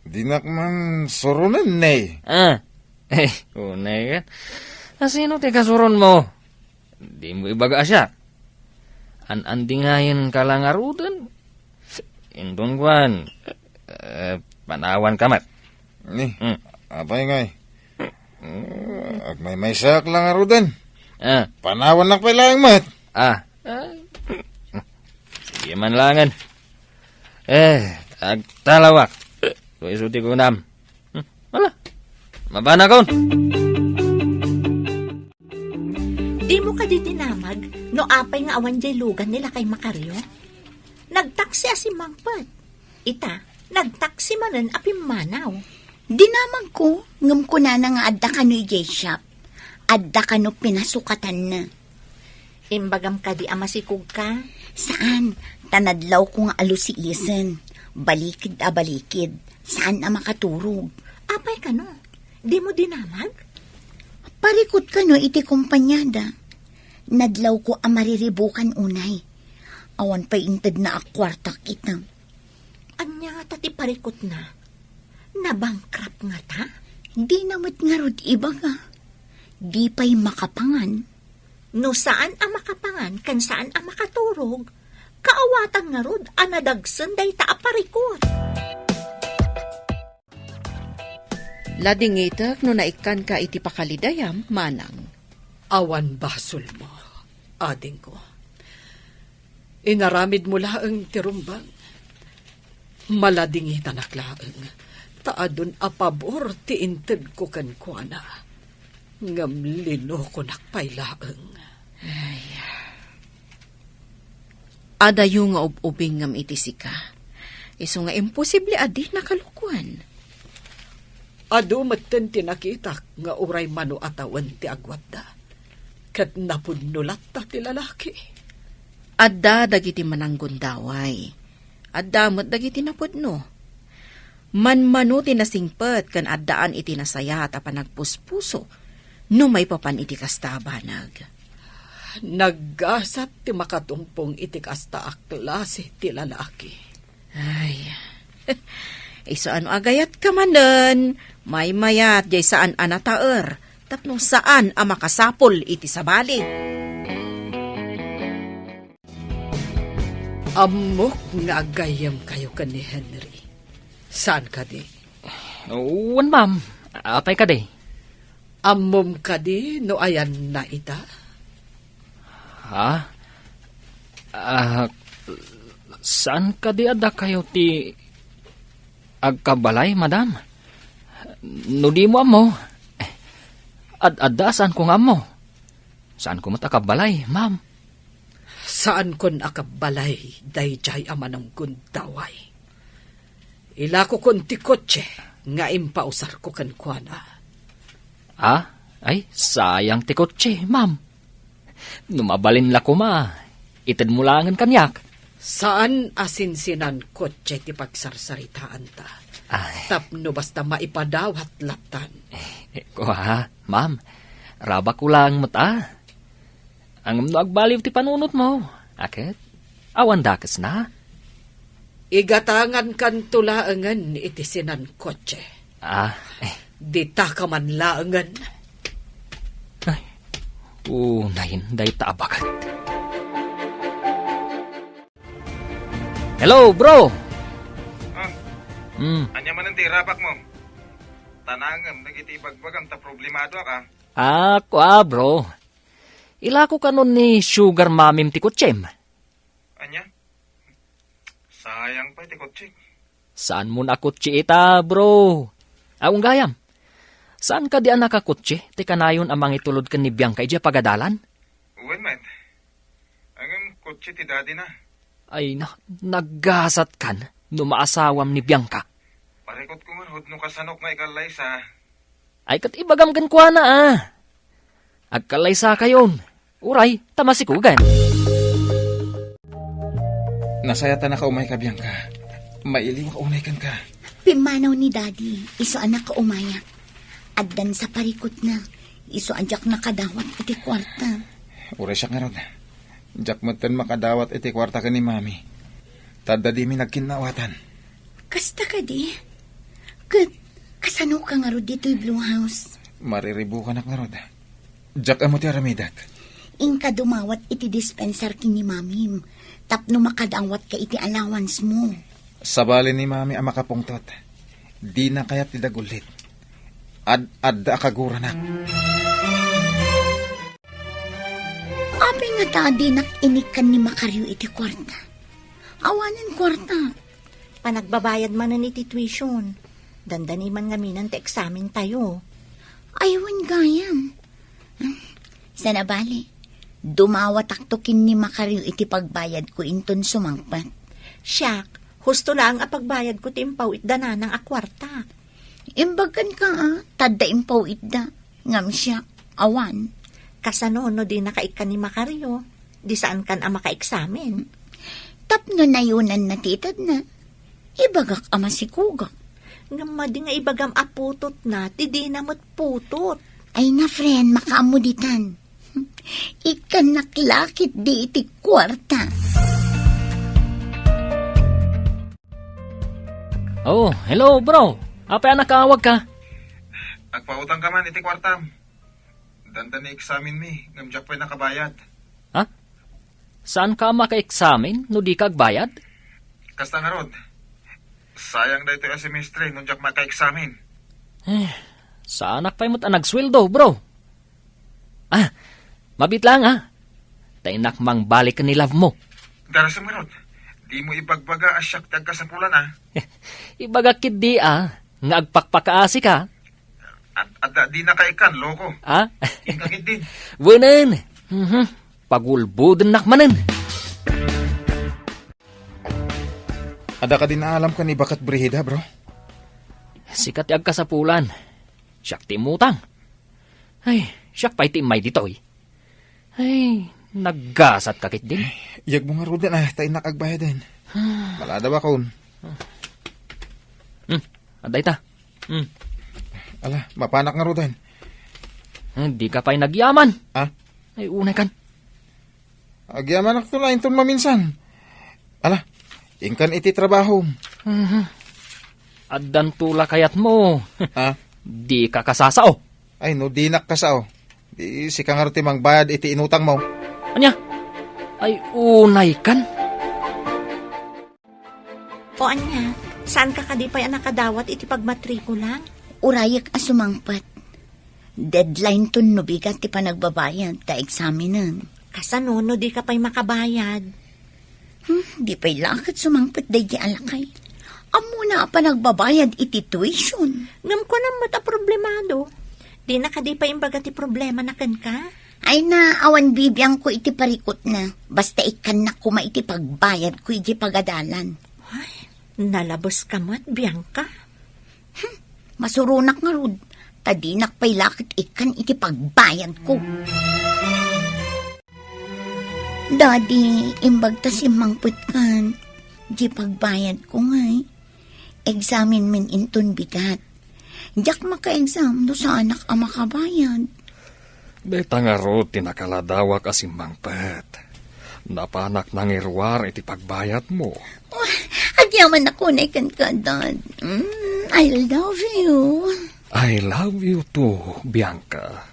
Dinak man suronen, ne. Ah, eh, unay ka. Asino ti kasuronmo? Dimo ibaga a siak. An-andingayen ka la ngaruden? Inton kuan, eh, panawan ka met. Ni, Hmm. apay ngay? Hmm. Agmaymaysaak la ngaruden. Ah. Panawannak pay laeng met. Ah. Ah. Sige man langen. Eh, agtalawak. No isu ti kunam. Hmm, ala. Mabanakon. Dimo kadi dinamag no apay nga awan jay lugan ni Lakay Macario? Nagtaksi a simmangpet. Ita, nagtaksi manen a pimmanaw. Dinamagko, ngem kunana nga adda kano idiay shop. Adda kano pinasukatanna. Imbagam kadi a masikogka? Saan, ta nadlawko nga alusiisen. Balikid a balikid. Saan a makaturog. Apay kano? Dimo dinamag? Parikut kano iti kompaniada. Nadlawko a mariribukan unay. Awan pay intedna a kuartak ita. Ania ngata ti parikutna? Nabankrupt ngata? Dina met ngarud ibaga. Di pay makapangan. No saan a makapangan ken saan a makaturog, kaawatan ngarud a nadagsen dayta a parikut. Ladingitek no naikkanka iti pakalidayam, manang. Awan basolmo, adingko. Inaramidmo laeng ti rumbeng. Maladingitanak laeng, ta adun a pabor ti intedko kenkuana. Ngem linokonak pay laeng. Ay. Adayo nga ub-ubingngem iti sika. Isu nga imposible a di nakalukuan. Adu metten ti nakitak nga uray mano a tawen ti agwadda, ket napudno latta ti lalaki. Adda dagiti mananggundaway. Adda met dagiti napudno. Manmano ti nasingpet ken addaan iti nasayaat a panagpuspuso no maipapan iti kasta a banag. Naggasat ti makatungpong iti kasta a klase ti lalaki. Ay, isu a no agayatka manen, maymayat jay saan a nataer tapno saan a makasapul iti sabali. Ammok nga agayyemkayo ken ni Henry. Saan kadi? Wen, ma'am. Apay kadi? Ammom kadi no ayanna ita? Ha? Ah, saan kadi a dakayo ti Agkabbalay, madam? No dimo ammo, ad-adda a saanko nga ammo. Saanko met a kabbalay, ma'am. Saankon a kabbalay daydiay a manunggundaway. Ilakokon ti kotse nga impausarko kenkuana. Ah? Ay, sayang ti kotse, ma'am. No mabalin la koma, itedmo laengen kaniak. Saan a sinsinan kotse ti pagsarsaritaanta. Ay. Tapno basta maipadawat lattan. Eh, kua, ma'am. Rabakko laeng met a. Ngem no agbaliw ti panunotmo, a ket, awan dakesna. Igatangankanto laengen iti sinan kotse. Ah, eh. Ditaka man laengen. Ay, unayen dayta a baket. Hello, bro! Ah, Hmm. Ania manen ti irabakmo? Tanangem dagiti ibagbagam ta problemadoak, ah. Ah, kua, bro. Ilako kanon ni sugar mamim ti kotsem. Ania? Sayang pay ti kotsek. Saanmon a kotse ita, bro? Aw, gayam. Saan kadi a nakakotse ti kanayon a mangitulod ken ni Bianca idiay pagadalan? Wen met. Ngem kotse ti daddy na. Ay na, naggasatkan no maasawam ni Bianca. Parikutko ngarud no kasanok nga ikallaysa. Ay, ket ibagam kenkuana, a. Agkallaysakayon. Uray, ta masikugan. Nasayat a nakaumayka, Bianca. Mailiwak unay kenka. Pimmanaw ni Daddy, isu a nakaumayak. Addan sa parikutna, isu a diak nakadawat iti kuarta. Uray siak ngarud. Diak metten makadawat iti kuarta ken ni Mami. Ta adda dimi nagkinnawatan. Kasta kadi? Ket kasanoka ngarud ditoy Blue House? Mariribukanak ngarud. Diak ammo ti aramidek. Inka dumawat iti dispenser ken ni Mamim tapno makadawat ka iti allowance mo. Sabali ni Mami a makapungtot. Dina kayat ti dagullit. Ad-adda a kaguranak. Apay ngata a dinak inikkan ni Macario iti kuarta? Awanen kuarta. Panagbabayad manen iti tuition. Dandani man ngamin ti eksamen tayo. Ay, wen gayam. Saan a bale, dumawatakto ken ni Macario iti pagbayadko inton sumangpet. Siak, husto laeng a pagbayadko ti impaw-itda nanang a kuarta. Imbagkan ka, a, tadda impaw-itda. Ngem siak, awan. Kasano no dinaka ikkan ni Macario? Di saankan a makaeksamen. Tapno nayunanna ti itedna, ibagak a masikugak. Ngem madi nga ibagam a putotna, ti dina met putot. Ay na, friend, makaammo ditan. Ikkannak la ketdi iti kuarta. Oh, hello, bro. Apay a nakaawagka? Agpautangka man iti kuartam. Dandani eksamenmi, ngem diak pay nakabayad. Ha? Saanka a makaeksamen no dika agbayad? Kasta ngarud. Sayang daytoy a semestre no diak makaeksamen. Eh, saanak pay met a nagsueldo, bro. Ah, mabiit laeng, a. Ta innak mangbalik ken ni love mo. Darasem ngarud, dimo ibagbaga a siak ti agkasapulan, a. Ibagak ketdi, a, nga agpakpakaasika. Ad-, adda dinaka ikkan, loko. Ha? Inka ketdin. Wenen. Mhm. Pagulbodennak manen. Adda kadi naalam ken ni Baket Brigida, bro? Sika ti agkasapulan. Siak ti immutang. Ay, siak pay ti immay ditoy. Ay, naggasatka ketdin. Iyagmo ngaruden, a, ta innak agbayaden. Maladaw akon. Hmm, adda ita. Hmm. Ala, mapanak ngaruden. Hmm, dika pay nagyaman. A? Ay, unay kan. Agyamanakto la inton maminsan. Ala, inkan iti trabahom. Mhm. Addanto la kayatmo. Ha? Dika kasasao. Ay, no dinak kasao, di sika ngarud ti mangbayad iti inutangmo. Ania? Ay, unay kan. O ania, saanka kadi pay a nakadawat iti pagmatrikula? Urayek a sumangpet. Deadline ton no bigat ti panagbabayad ta eksamenen. Kasano no dika pay makabayad? Hmm, di pay la ket sumangpet daydi a lakay. Ammona a panagbabayad iti tuition. Ngem kunam met a problemado. Dina kadi pay imbaga ti problemana kenka? Ay na, awan bibiangko iti parikutna. Basta ikkannak koma iti pagbayadko iti pagadalan. Ay, nalabeska met, Bianca. Hmm, masuronak ngarud, ta dinak pay la ket ikkan iti pagbayadko. Daddy, imbag ta simmangpetkan, di pagbayadko ngay. Examen men inton bigat. Diak maka-exam no saanak a makabayad. Dayta ngarud ti nakaladawak a simmangpet. Napanak nangiruar iti pagbayadmo. Oh, agyamanak unay kenka, Dad. Mm, I love you. I love you too, Bianca.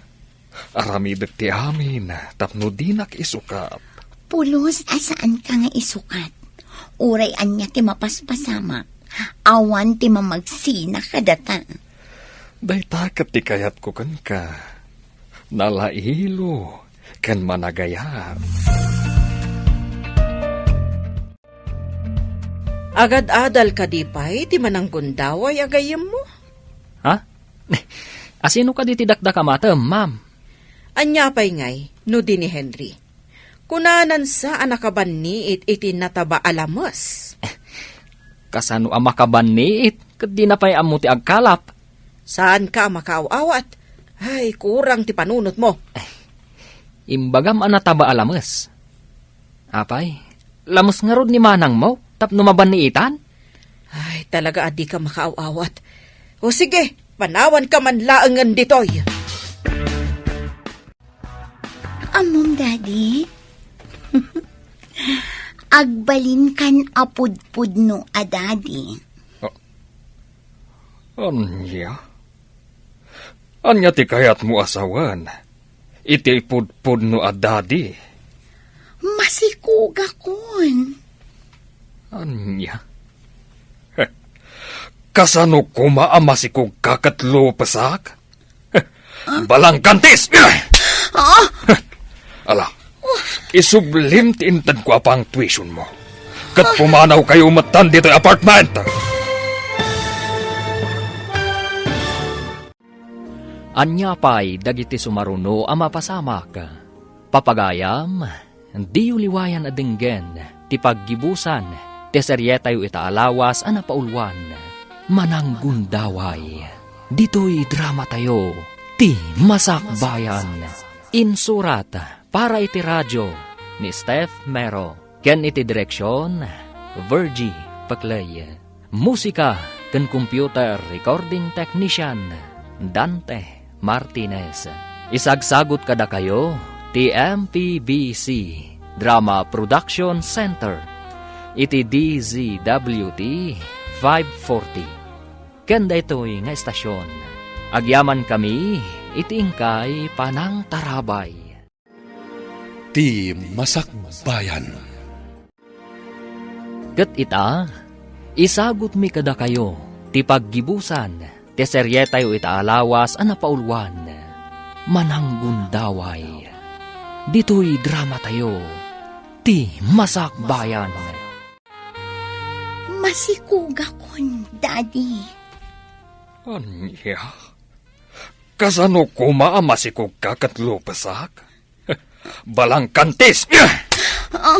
Aramidek ti amin tapno dinak isukat. Pulos a saanka nga isukat. Uray ania ti mapaspasamak, awan ti mamagsina kadata. Dayta ket ti kayatko kenka. Nalailo ken managayat. Agad-adal kadi pay ti mananggundaway a gayyemmo? Ha? Asino kadi ti dakdakamatem, ma'am? Ania pay ngay no di ni Henry? Kunanan sa a nakabanniit iti nataba a lames. Kasano a makabanniit ket dina pay ammo ti agkalap? Saanka a makaaw-awat? Ay, kurang ti panunotmo. Imbagam a nataba a lames. Apay, lames ngarud ni manangmo tapno mabanniitan? Ay, talaga a dika makaaw-awat. O sige, panawanka man laengen ditoy. Ammom, Daddy? Agbalinkan a pudpudno a Daddy. Ah, ania? Ania ti kayatmo a sawen iti pudpudno a Daddy? Masikogakon. Ania? Heh, kasano koma a masikogka ket lupesak? Heh, balangkantis! Ah! Heh, ala, isublim ti intedko a pangtuitionmo. Ket pumanawkayo metten ditoy apartment! Ania pay dagiti sumaruno a mapasamak? Papagayam, diyo liwayan a denggen ti paggibusan ti serietayo ita a lawas a napauluan, Mananggundaway. Ditoy dramatayo, Ti Masakbayan. Insurat para iti radio ni Steph Mero. Ken iti direksion, Virgie Peclay. Musika ken computer recording technician, Dante Martinez. Isagsagut kadakayo ti M P B C Drama Production Center iti D Z W T five forty. Ken daytoy nga estasion, agyamankami iti inkay panangtarabay. Ti Masakbayan. Ket ita, isagutmi kadakayo ti paggibusan ti serietayo ita a lawas a napauluan, Mananggundaway. Ditoy dramatayo, Ti Masakbayan. Masikogakon, Daddy. Ania? Kasano koma a masikogka ket lupesak? Balangkantis! Ah.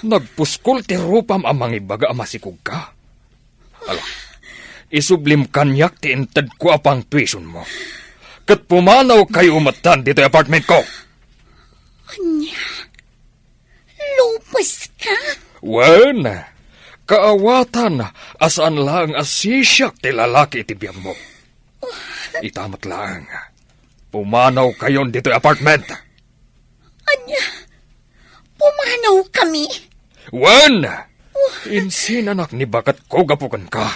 Nagpuskol ti rupam a mangibaga a masikogka. Ala, isublim kaniak ti intedko a pangtuitionmo. Ket pumanawkayo metten ditoy apartmentko. Ania? Lupeska? Wen, kaawatan a saan laeng a sisiak ti lalaki iti biagmo. Ita met laeng, pumanawkayon ditoy apartment. Ania? Pumanawkami? Wen! Insinanak ni baketko gapu kenka.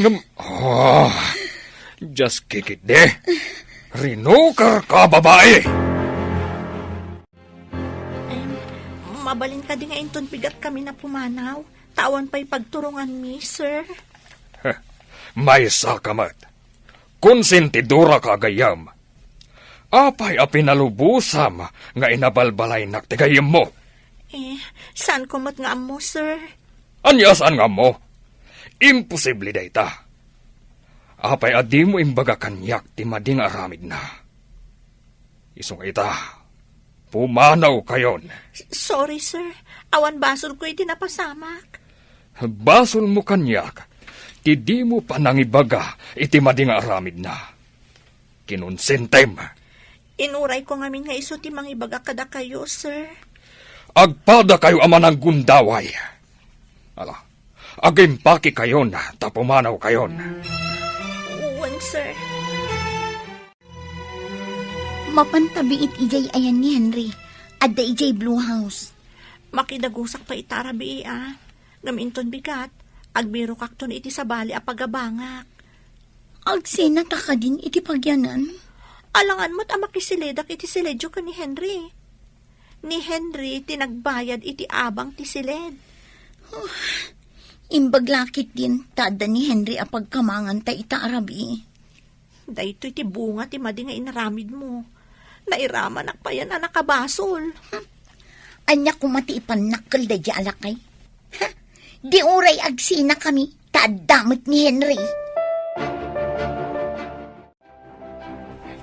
Ngem, ah, just kikitdi. Rinukerka, babai! Em, mabalin kadi nga inton bigat kami na pumanaw? Ta awan pay pagturonganmi, sir. Heh, maysa ka met. Konsentidora ka a gayyem. Apay a pinalubosam nga inabalbalaynak ti gayyemmo? Eh, saan ko met nga ammo, sir? Ania a saan nga ammo? Imposible dayta. Apay a dimo imbaga kaniak ti madi nga aramidna? Isu nga ita, pumanawkayon. Sorry, sir. Awan basolko iti napasamak. Basolmo kaniak ti dimo panangibaga iti madi nga aramidna. Kinonsentem. Inurayko ngamin nga isu ti mangibaga kadakayo, sir. Agpadakayo a mananggundaway. Ala, agimpakekayon ta pumanawkayon. Wen, sir. Mapan ta biit idiay ayan ni Henry. Adda idiay Blue House. Makidagusak pay ita a rabii, a. Ngem inton bigat, agbirokakton iti sabali a pagabangak. Agsinata kadin iti pagianan? Alangan met a makisiledak iti siledyo ken ni Henry. Ni Henry ti nagbayad iti abang ti siled. Imbag la ketdin ta adda ni Henry a pagkamanganta ita a rabii. Daytoy ti bunga ti madi nga inaramidmo. Nairamanak payen a nakabasol. Ania koma ti ipannakkel daydiay a lakay? Ha? Di uray agsinakami, ta adda met ni Henry.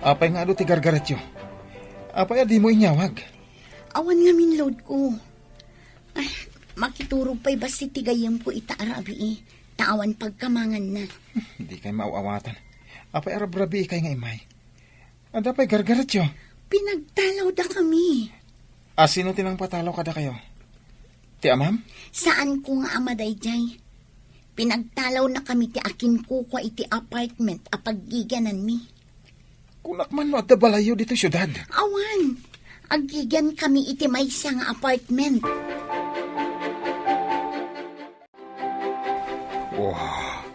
Apay nga adu ti gargaretyo? Apay a dimo inyawag? Awan ngamin loadko. Ay, makiturog pay bassit ti gayyemko ita a rabii, ta awan pagkamanganna. Dikay maaw-awatan. Apay a rabrabiikay nga immay? Adda pay gargaretyo? Pinagtalawdakami. A sino ti nangpatalaw kadakayo? Ti amam? Saanko nga ama daydiay. Pinagtalawnakami ti akinkukua iti apartment a paggigiananmi. Kunak man no adda balayyo ditoy siudad? Awan. Aggigiankami iti maysa nga apartment. Wah,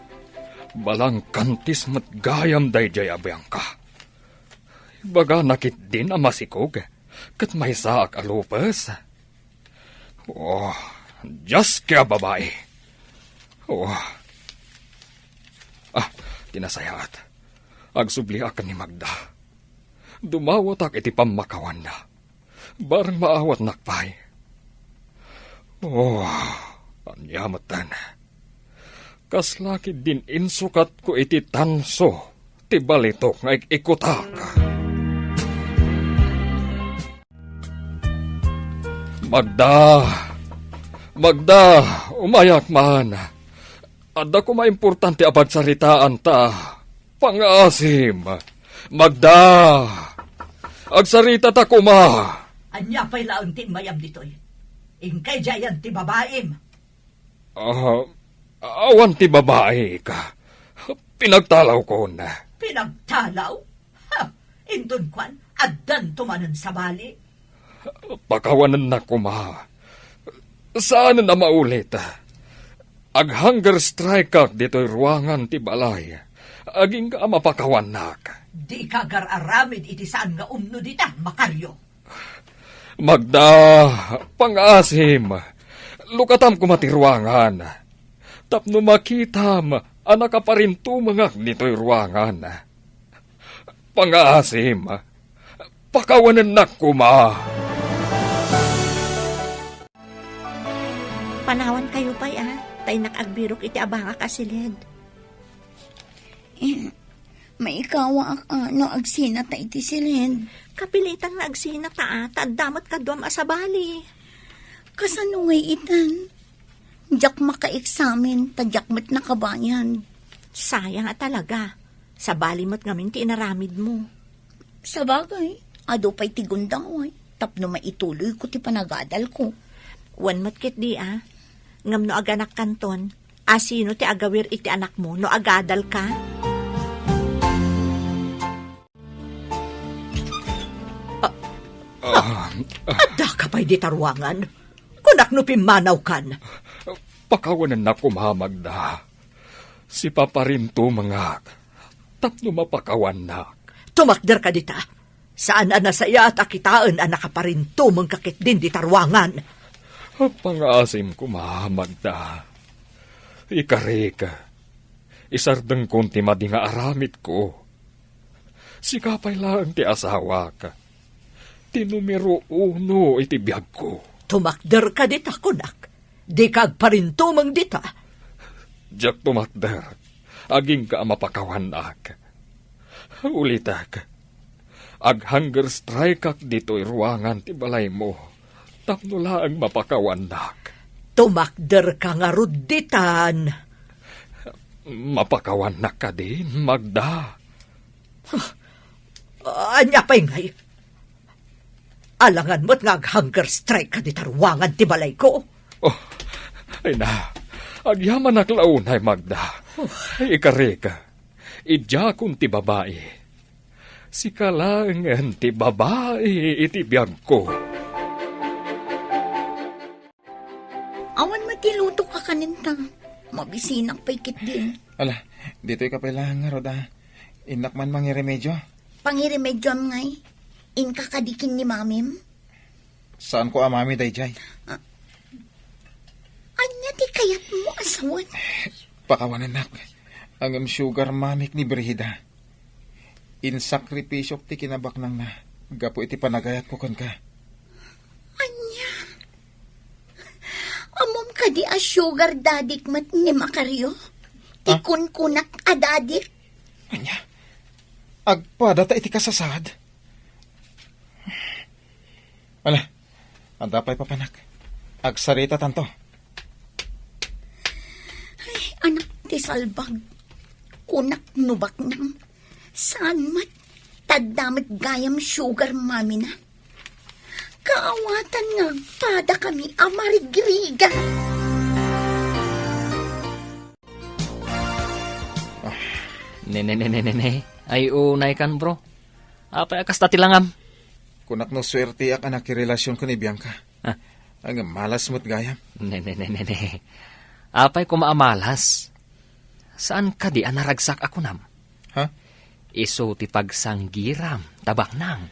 balangkantis met gayam daydiay a Bianca. Ibagana ketdin a masikog ket maysaak a lupes. Oh, Dios, kaya babai. Oh. Ah, ti nasayaat. Agsubliak ken ni Magda. Dumawatak iti pammakawanna. Bareng maawatnak pay. Oh, ania metten. Kasla ketdin insukatko iti tanso ti balitok nga ik-ikutak. Magda! Magda! Umayak man! Adda koma importante a pagsaritaan ta. Pangaasim! Magda! Agsaritata koma! Ania pay laeng ti immayam ditoy? Inkay diayan ti babaim? Ah, awan ti babaik. Pinagtalawkon. Pinagtalaw? Ha! Inton kuan, addanto manen sabali. Pakawanennak koma. Saanen a maulit. Ag-hunger strike-ak ditoy ruangan ti balay. Agingga a mapakawannak. Dika agar-aramid iti saan nga umno dita, Macario. Magda, pangaasim, lukatam koma ti ruangan. Tapno makitam a nakaparintumengak ditoy ruangan. Pangaasim, pakawanennak koma. Panawankayo pay, a, ta innak agbirok iti abangak a siled. Eh, maikawaak, a, no agsinata iti siled. Kapilitan nga agsinata, a, ta adda met kaduam a sabali. Kasano ngay itan? Diak makaeksamen, ta diak met nakabayad. Sayang a talaga. Sabali met ngamin ti inaramidmo. Sabagay, adu pay ti gundaway, tapno maituloyko ti panagadalko. Wen met ketdi, a. Ngem no aganakkanton, a, sino ti agawir iti anakmo no agadalka? Ah, ah, addaka pay dita ruangan? Kunak no pimmanawkan. Pakawanennak koma, Magda. Sipaparintumengak tapno mapakawannak. Tumakderka dita. Saan a nasayaat a kitaen a nakaparintumengka ketdin dita ruangan. Pangaasim koma, Magda. Ikarik, isardengkon ti madi nga aramidko. Sika pay laeng ti asawak. Ti numero uno iti biagko. Tumakderka dita, kunak. Dika agparintumeng dita. Diak tumakder, agingga a mapakawannak. Ulitek, ag-hunger strike-ak ditoy ruangan ti balaymo, tapno laeng mapakawannak. Tumakderka ngarud ditan. Mapakawannak kadi, Magda? Huh. Ania pay ngay? Alangan met nga ag-hunger strike-ka dita ruangan ti balayko. Oh, ay na, agyamanak la unay, Magda. Oh. Ay, ikarika, idiakon ti babai. Sika laengen ti babai iti biagko. Awan met ti lutok a kanen ta. Mabisinak pay ketdi. Ala, ditoy ka pay laeng ngarud, a. Innak man mangiremedio. Pangiremedioam ngay? Inka kadi ken ni mamim? Saanko a mami daydiay. Ah, ania ti kayatmo a sawen? Pakawanennak. Ngem sugar mamik ni Brigida. Insakripisyok ti kinabaknangna gapu iti panagayatko kenka. Ania? Ammom kadi a sugar daddy-k met ni Macario? Ti Ah? kunkunak a daddy-k? Ania? Agpadata iti kasasaad? Ala, adda pay papanak. Agsaritatanto. Ay, anak ti salbag. Kunak no baknang. Saan met? Tadda met gayam sugar mami-na. Kaawatan nga agpadakami a marigrigat. Ah. Ne, ne, ne, ne, ne, ne. Ay, unay kan, bro. Apay a kasta ti langam? Kunak no suerteak a nakirelasion ken ni Bianca. Ah. Ay, nga malas met gayam. Ne, ne, ne, ne, ne. Apay koma a malas? Saan kadi a naragsak a kunam? Ha? Isu ti pagsanggiram, ta baknang.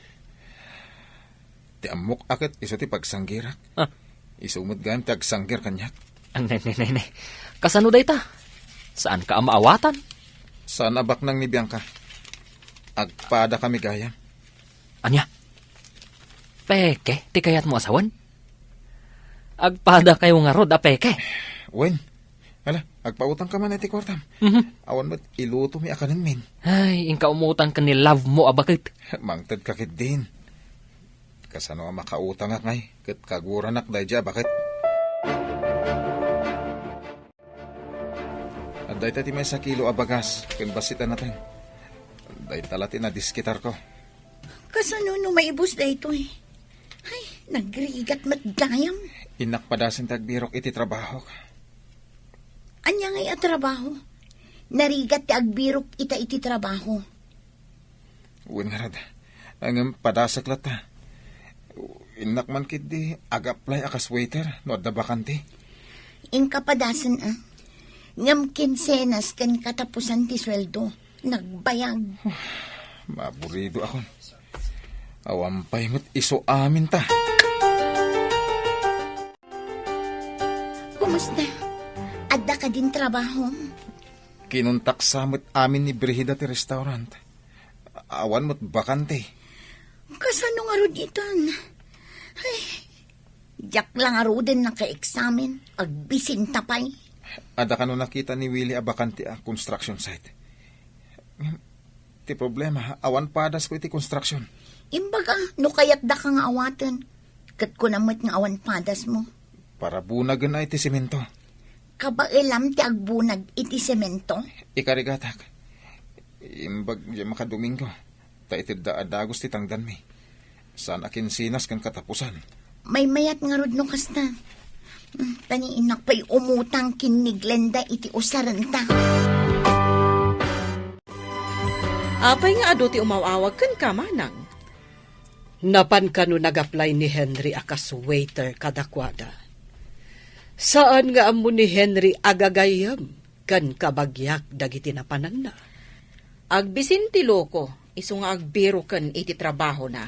Ti ammok a ket isu ti pagsanggirak. Ah. Isu met gayam ti agsanggir kaniak. Ah, ne, ne, ne, ne. Kasano dayta? Saanka a maawatan? Saan a baknang ni Bianca. Agpadakami gayam. Ania? Peke ti kayatmo a sawen? Agpadakayo ngarud a peke? Wen, ala, agpautangka man iti kuartam. Mhm. Awan met ilutomi a kanenmin. Ay, inka umutang ken ni love mo a baket. Mangtedka ketdin. Kasano a makautangak ngay, ket kaguranak daydiay a baket. Adda ita ti maysa kilo a bagas ken bassit a nateng. Dayta la ti nadiskitarko. Kasano no maibus daytoy? Ay, nagrigat met gayam. Innak padasen ti agbirok iti trabahok. Ania ngay a trabaho? Narigat ti agbirok ita iti trabaho. Wen ngarud, ngem padasek latta. Innak man ketdi ag-apply a kas waiter no adda bakante. Inka padasen a. Ngem kinsenas ken katapusan ti sueldo. Nagbayag. Maburido akon. Awan pay met isu aminta. Kumusta? Adda kadin trabaho? Kinuntak sa met amin ni Brigida ti restaurant. Awan met bakante. Kasano ngarud itan? Ay, diak la ngaruden nakaeksamen. Agbisinta pay. Adda kano nakita ni Willie a bakante a construction site? Ti problema, awan padasko iti construction. Imbaga, no kayatdaka nga awaten, ket kunam met nga awan padasmo. Para bunagen a iti semento. Kabaelam ti agbunag iti semento? Ikarigatak. Imbag diay makadomingo, ta itedda a dagus ti tangdanmi. Saan a kinsenas ken katapusan. Maymayat ngarud no kasta. Mm, ta ni innak pay umutang ken ni Glenda iti usarenta. Apay nga adu ti umaw-awag kenka, manang? Napan kano nag-apply ni Henry a kas waiter kadakuada. Saan nga ammo ni Henry a gagayyem ken kabagiak dagiti napananna. Agbisin ti loko, isu nga agbiroken iti trabahona.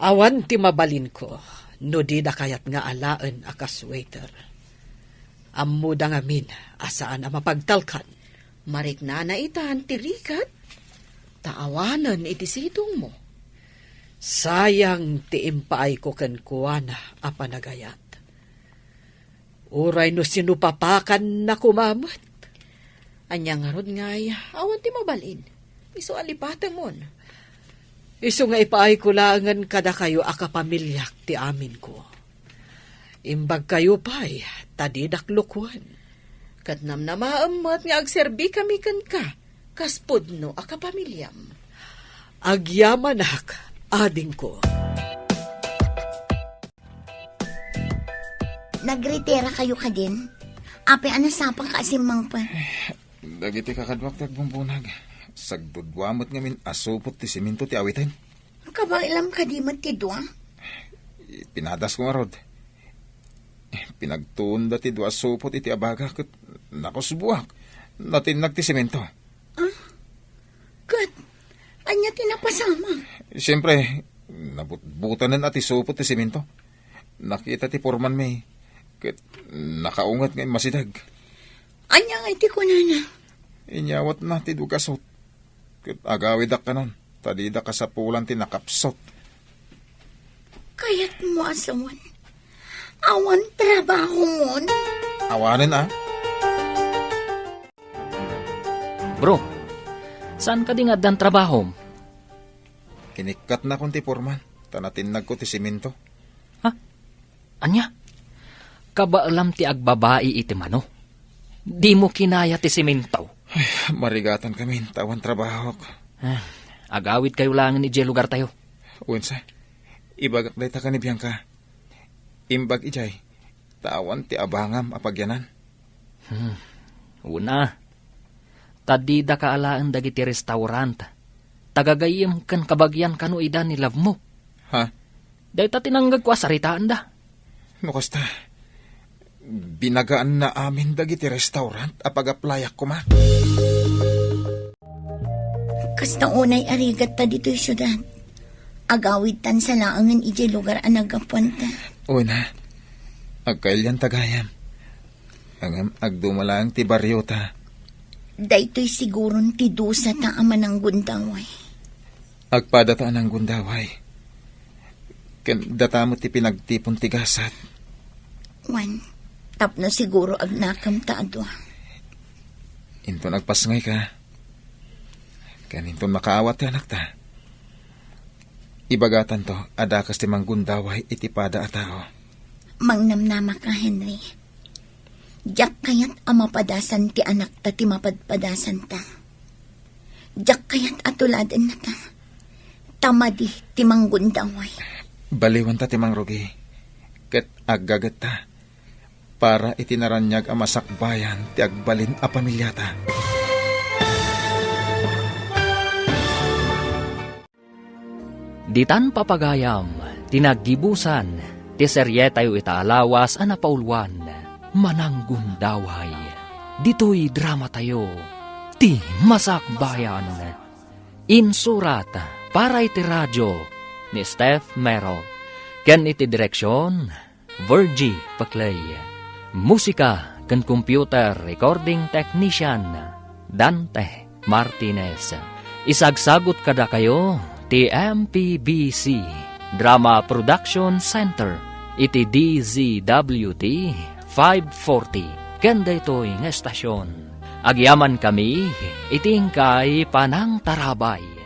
Awan ti mabalinko no dida kayat nga alaen a kas waiter. Ammoda ngamin a saan a mapagtalkan. Mariknana itan ti rigat, ta awanen iti situngmo. Sayang ti impaayko kenkuana a panagayat. Uray no sinupapakannako met. Ania ngarud ngay, awan ti mabalin. Isu a lipatemon. Isu nga ipaayko laengen kadakayo a kapamiliak ti aminko. Imbagkayo pay, ta didak lukuen. Ket namnamaem met nga agserbikami kenka, kas pudno a kapamiliam. Agyamanak, adingko. Nagritira kayo kadin? Apay a nasapa ka a simmangpet? Dagiti kakaduak ti agbumbunag. Sagdudua met ngamin a supot ti semento ti awiten. Kabaelam kadi met ti dua? Pinadasko ngarud. Pinagtuonda ti dua a supot iti abaga ket nakusboak. Natinnag ti semento. Ah? Ket ania ti napasamak? Siempre, nabutbutanen a ti supot ti semento. Nakita ti pormanmi, ket nakaunget nga immasideg. Ania ngay ti kunana? Inyawatna ti dugasot, ket agawidak kanon, ta dida kasapulan ti nakapsut. Kayatmo a sawen, awan trabahomon? Awanen a. Bro, saan kadi nga addan trabahom? Kinikkatnakon ti porman, ta natinnagko ti semento. Ha? Ania? Kabaelam ti agbabai iti mano. Dimo kinaya ti semento. Ay, marigatan kami, ta awan trabahok. Ah, agawidkayo laengen idiay lugartayo. Wensa, ibagak dayta ken ni Bianca. Imbag idiay, ta awan ti abangam a pagyanan. Hmm. Una, ta dida kaalaen dagiti restaurant. Tagagayyem ken kabagian kano ida ni love mo. Ha? Dayta ti nangngegko a saritaenda. No kasta, binagaanna amin dagiti restaurant a pag-applyak koma. Kasta unay a rigatta ditoy siudad. Agawidtan sa laengen idiay lugar a naggapuanta. Una, agkailianta gayam. Ngem agduma laeng ti bariota. Daytoy siguron ti dusata a mananggundaway. Agpadata a nanggundaway. Ken data met ti pinagtipon ti gasat. Wen, tapno siguro agnakem ta a dua. Inton agpasngayka, ken inton makaawat ti anakta, ibagatanto a dakes ti manggundaway iti pada a tao. Mangnamnamaka, Henry. Diak kayat a mapadasan ti anakta ti mapadpadasanta. Diak kayat a tuladennata. Ta madi ti manggundaway. Baliwanta ti mangrugi, ket aggagetta para iti naraniag a masakbayan ti agbalin a pamiliata. Ditan papagayam ti naggibusan ti serietayo ita a lawas a napauluan, Mananggundaway. Ditoy dramatayo, Ti Masakbayan. Insurat para iti radio ni Steph Mero, ken iti direksion, Virgie Paclay. Musika ken computer recording technician, Dante Martinez. Isagsagut kadakayo ti M P B C Drama Production Center iti D Z W T five forty ken daytoy nga estasion. Agyamankami iti inkay panangtarabay.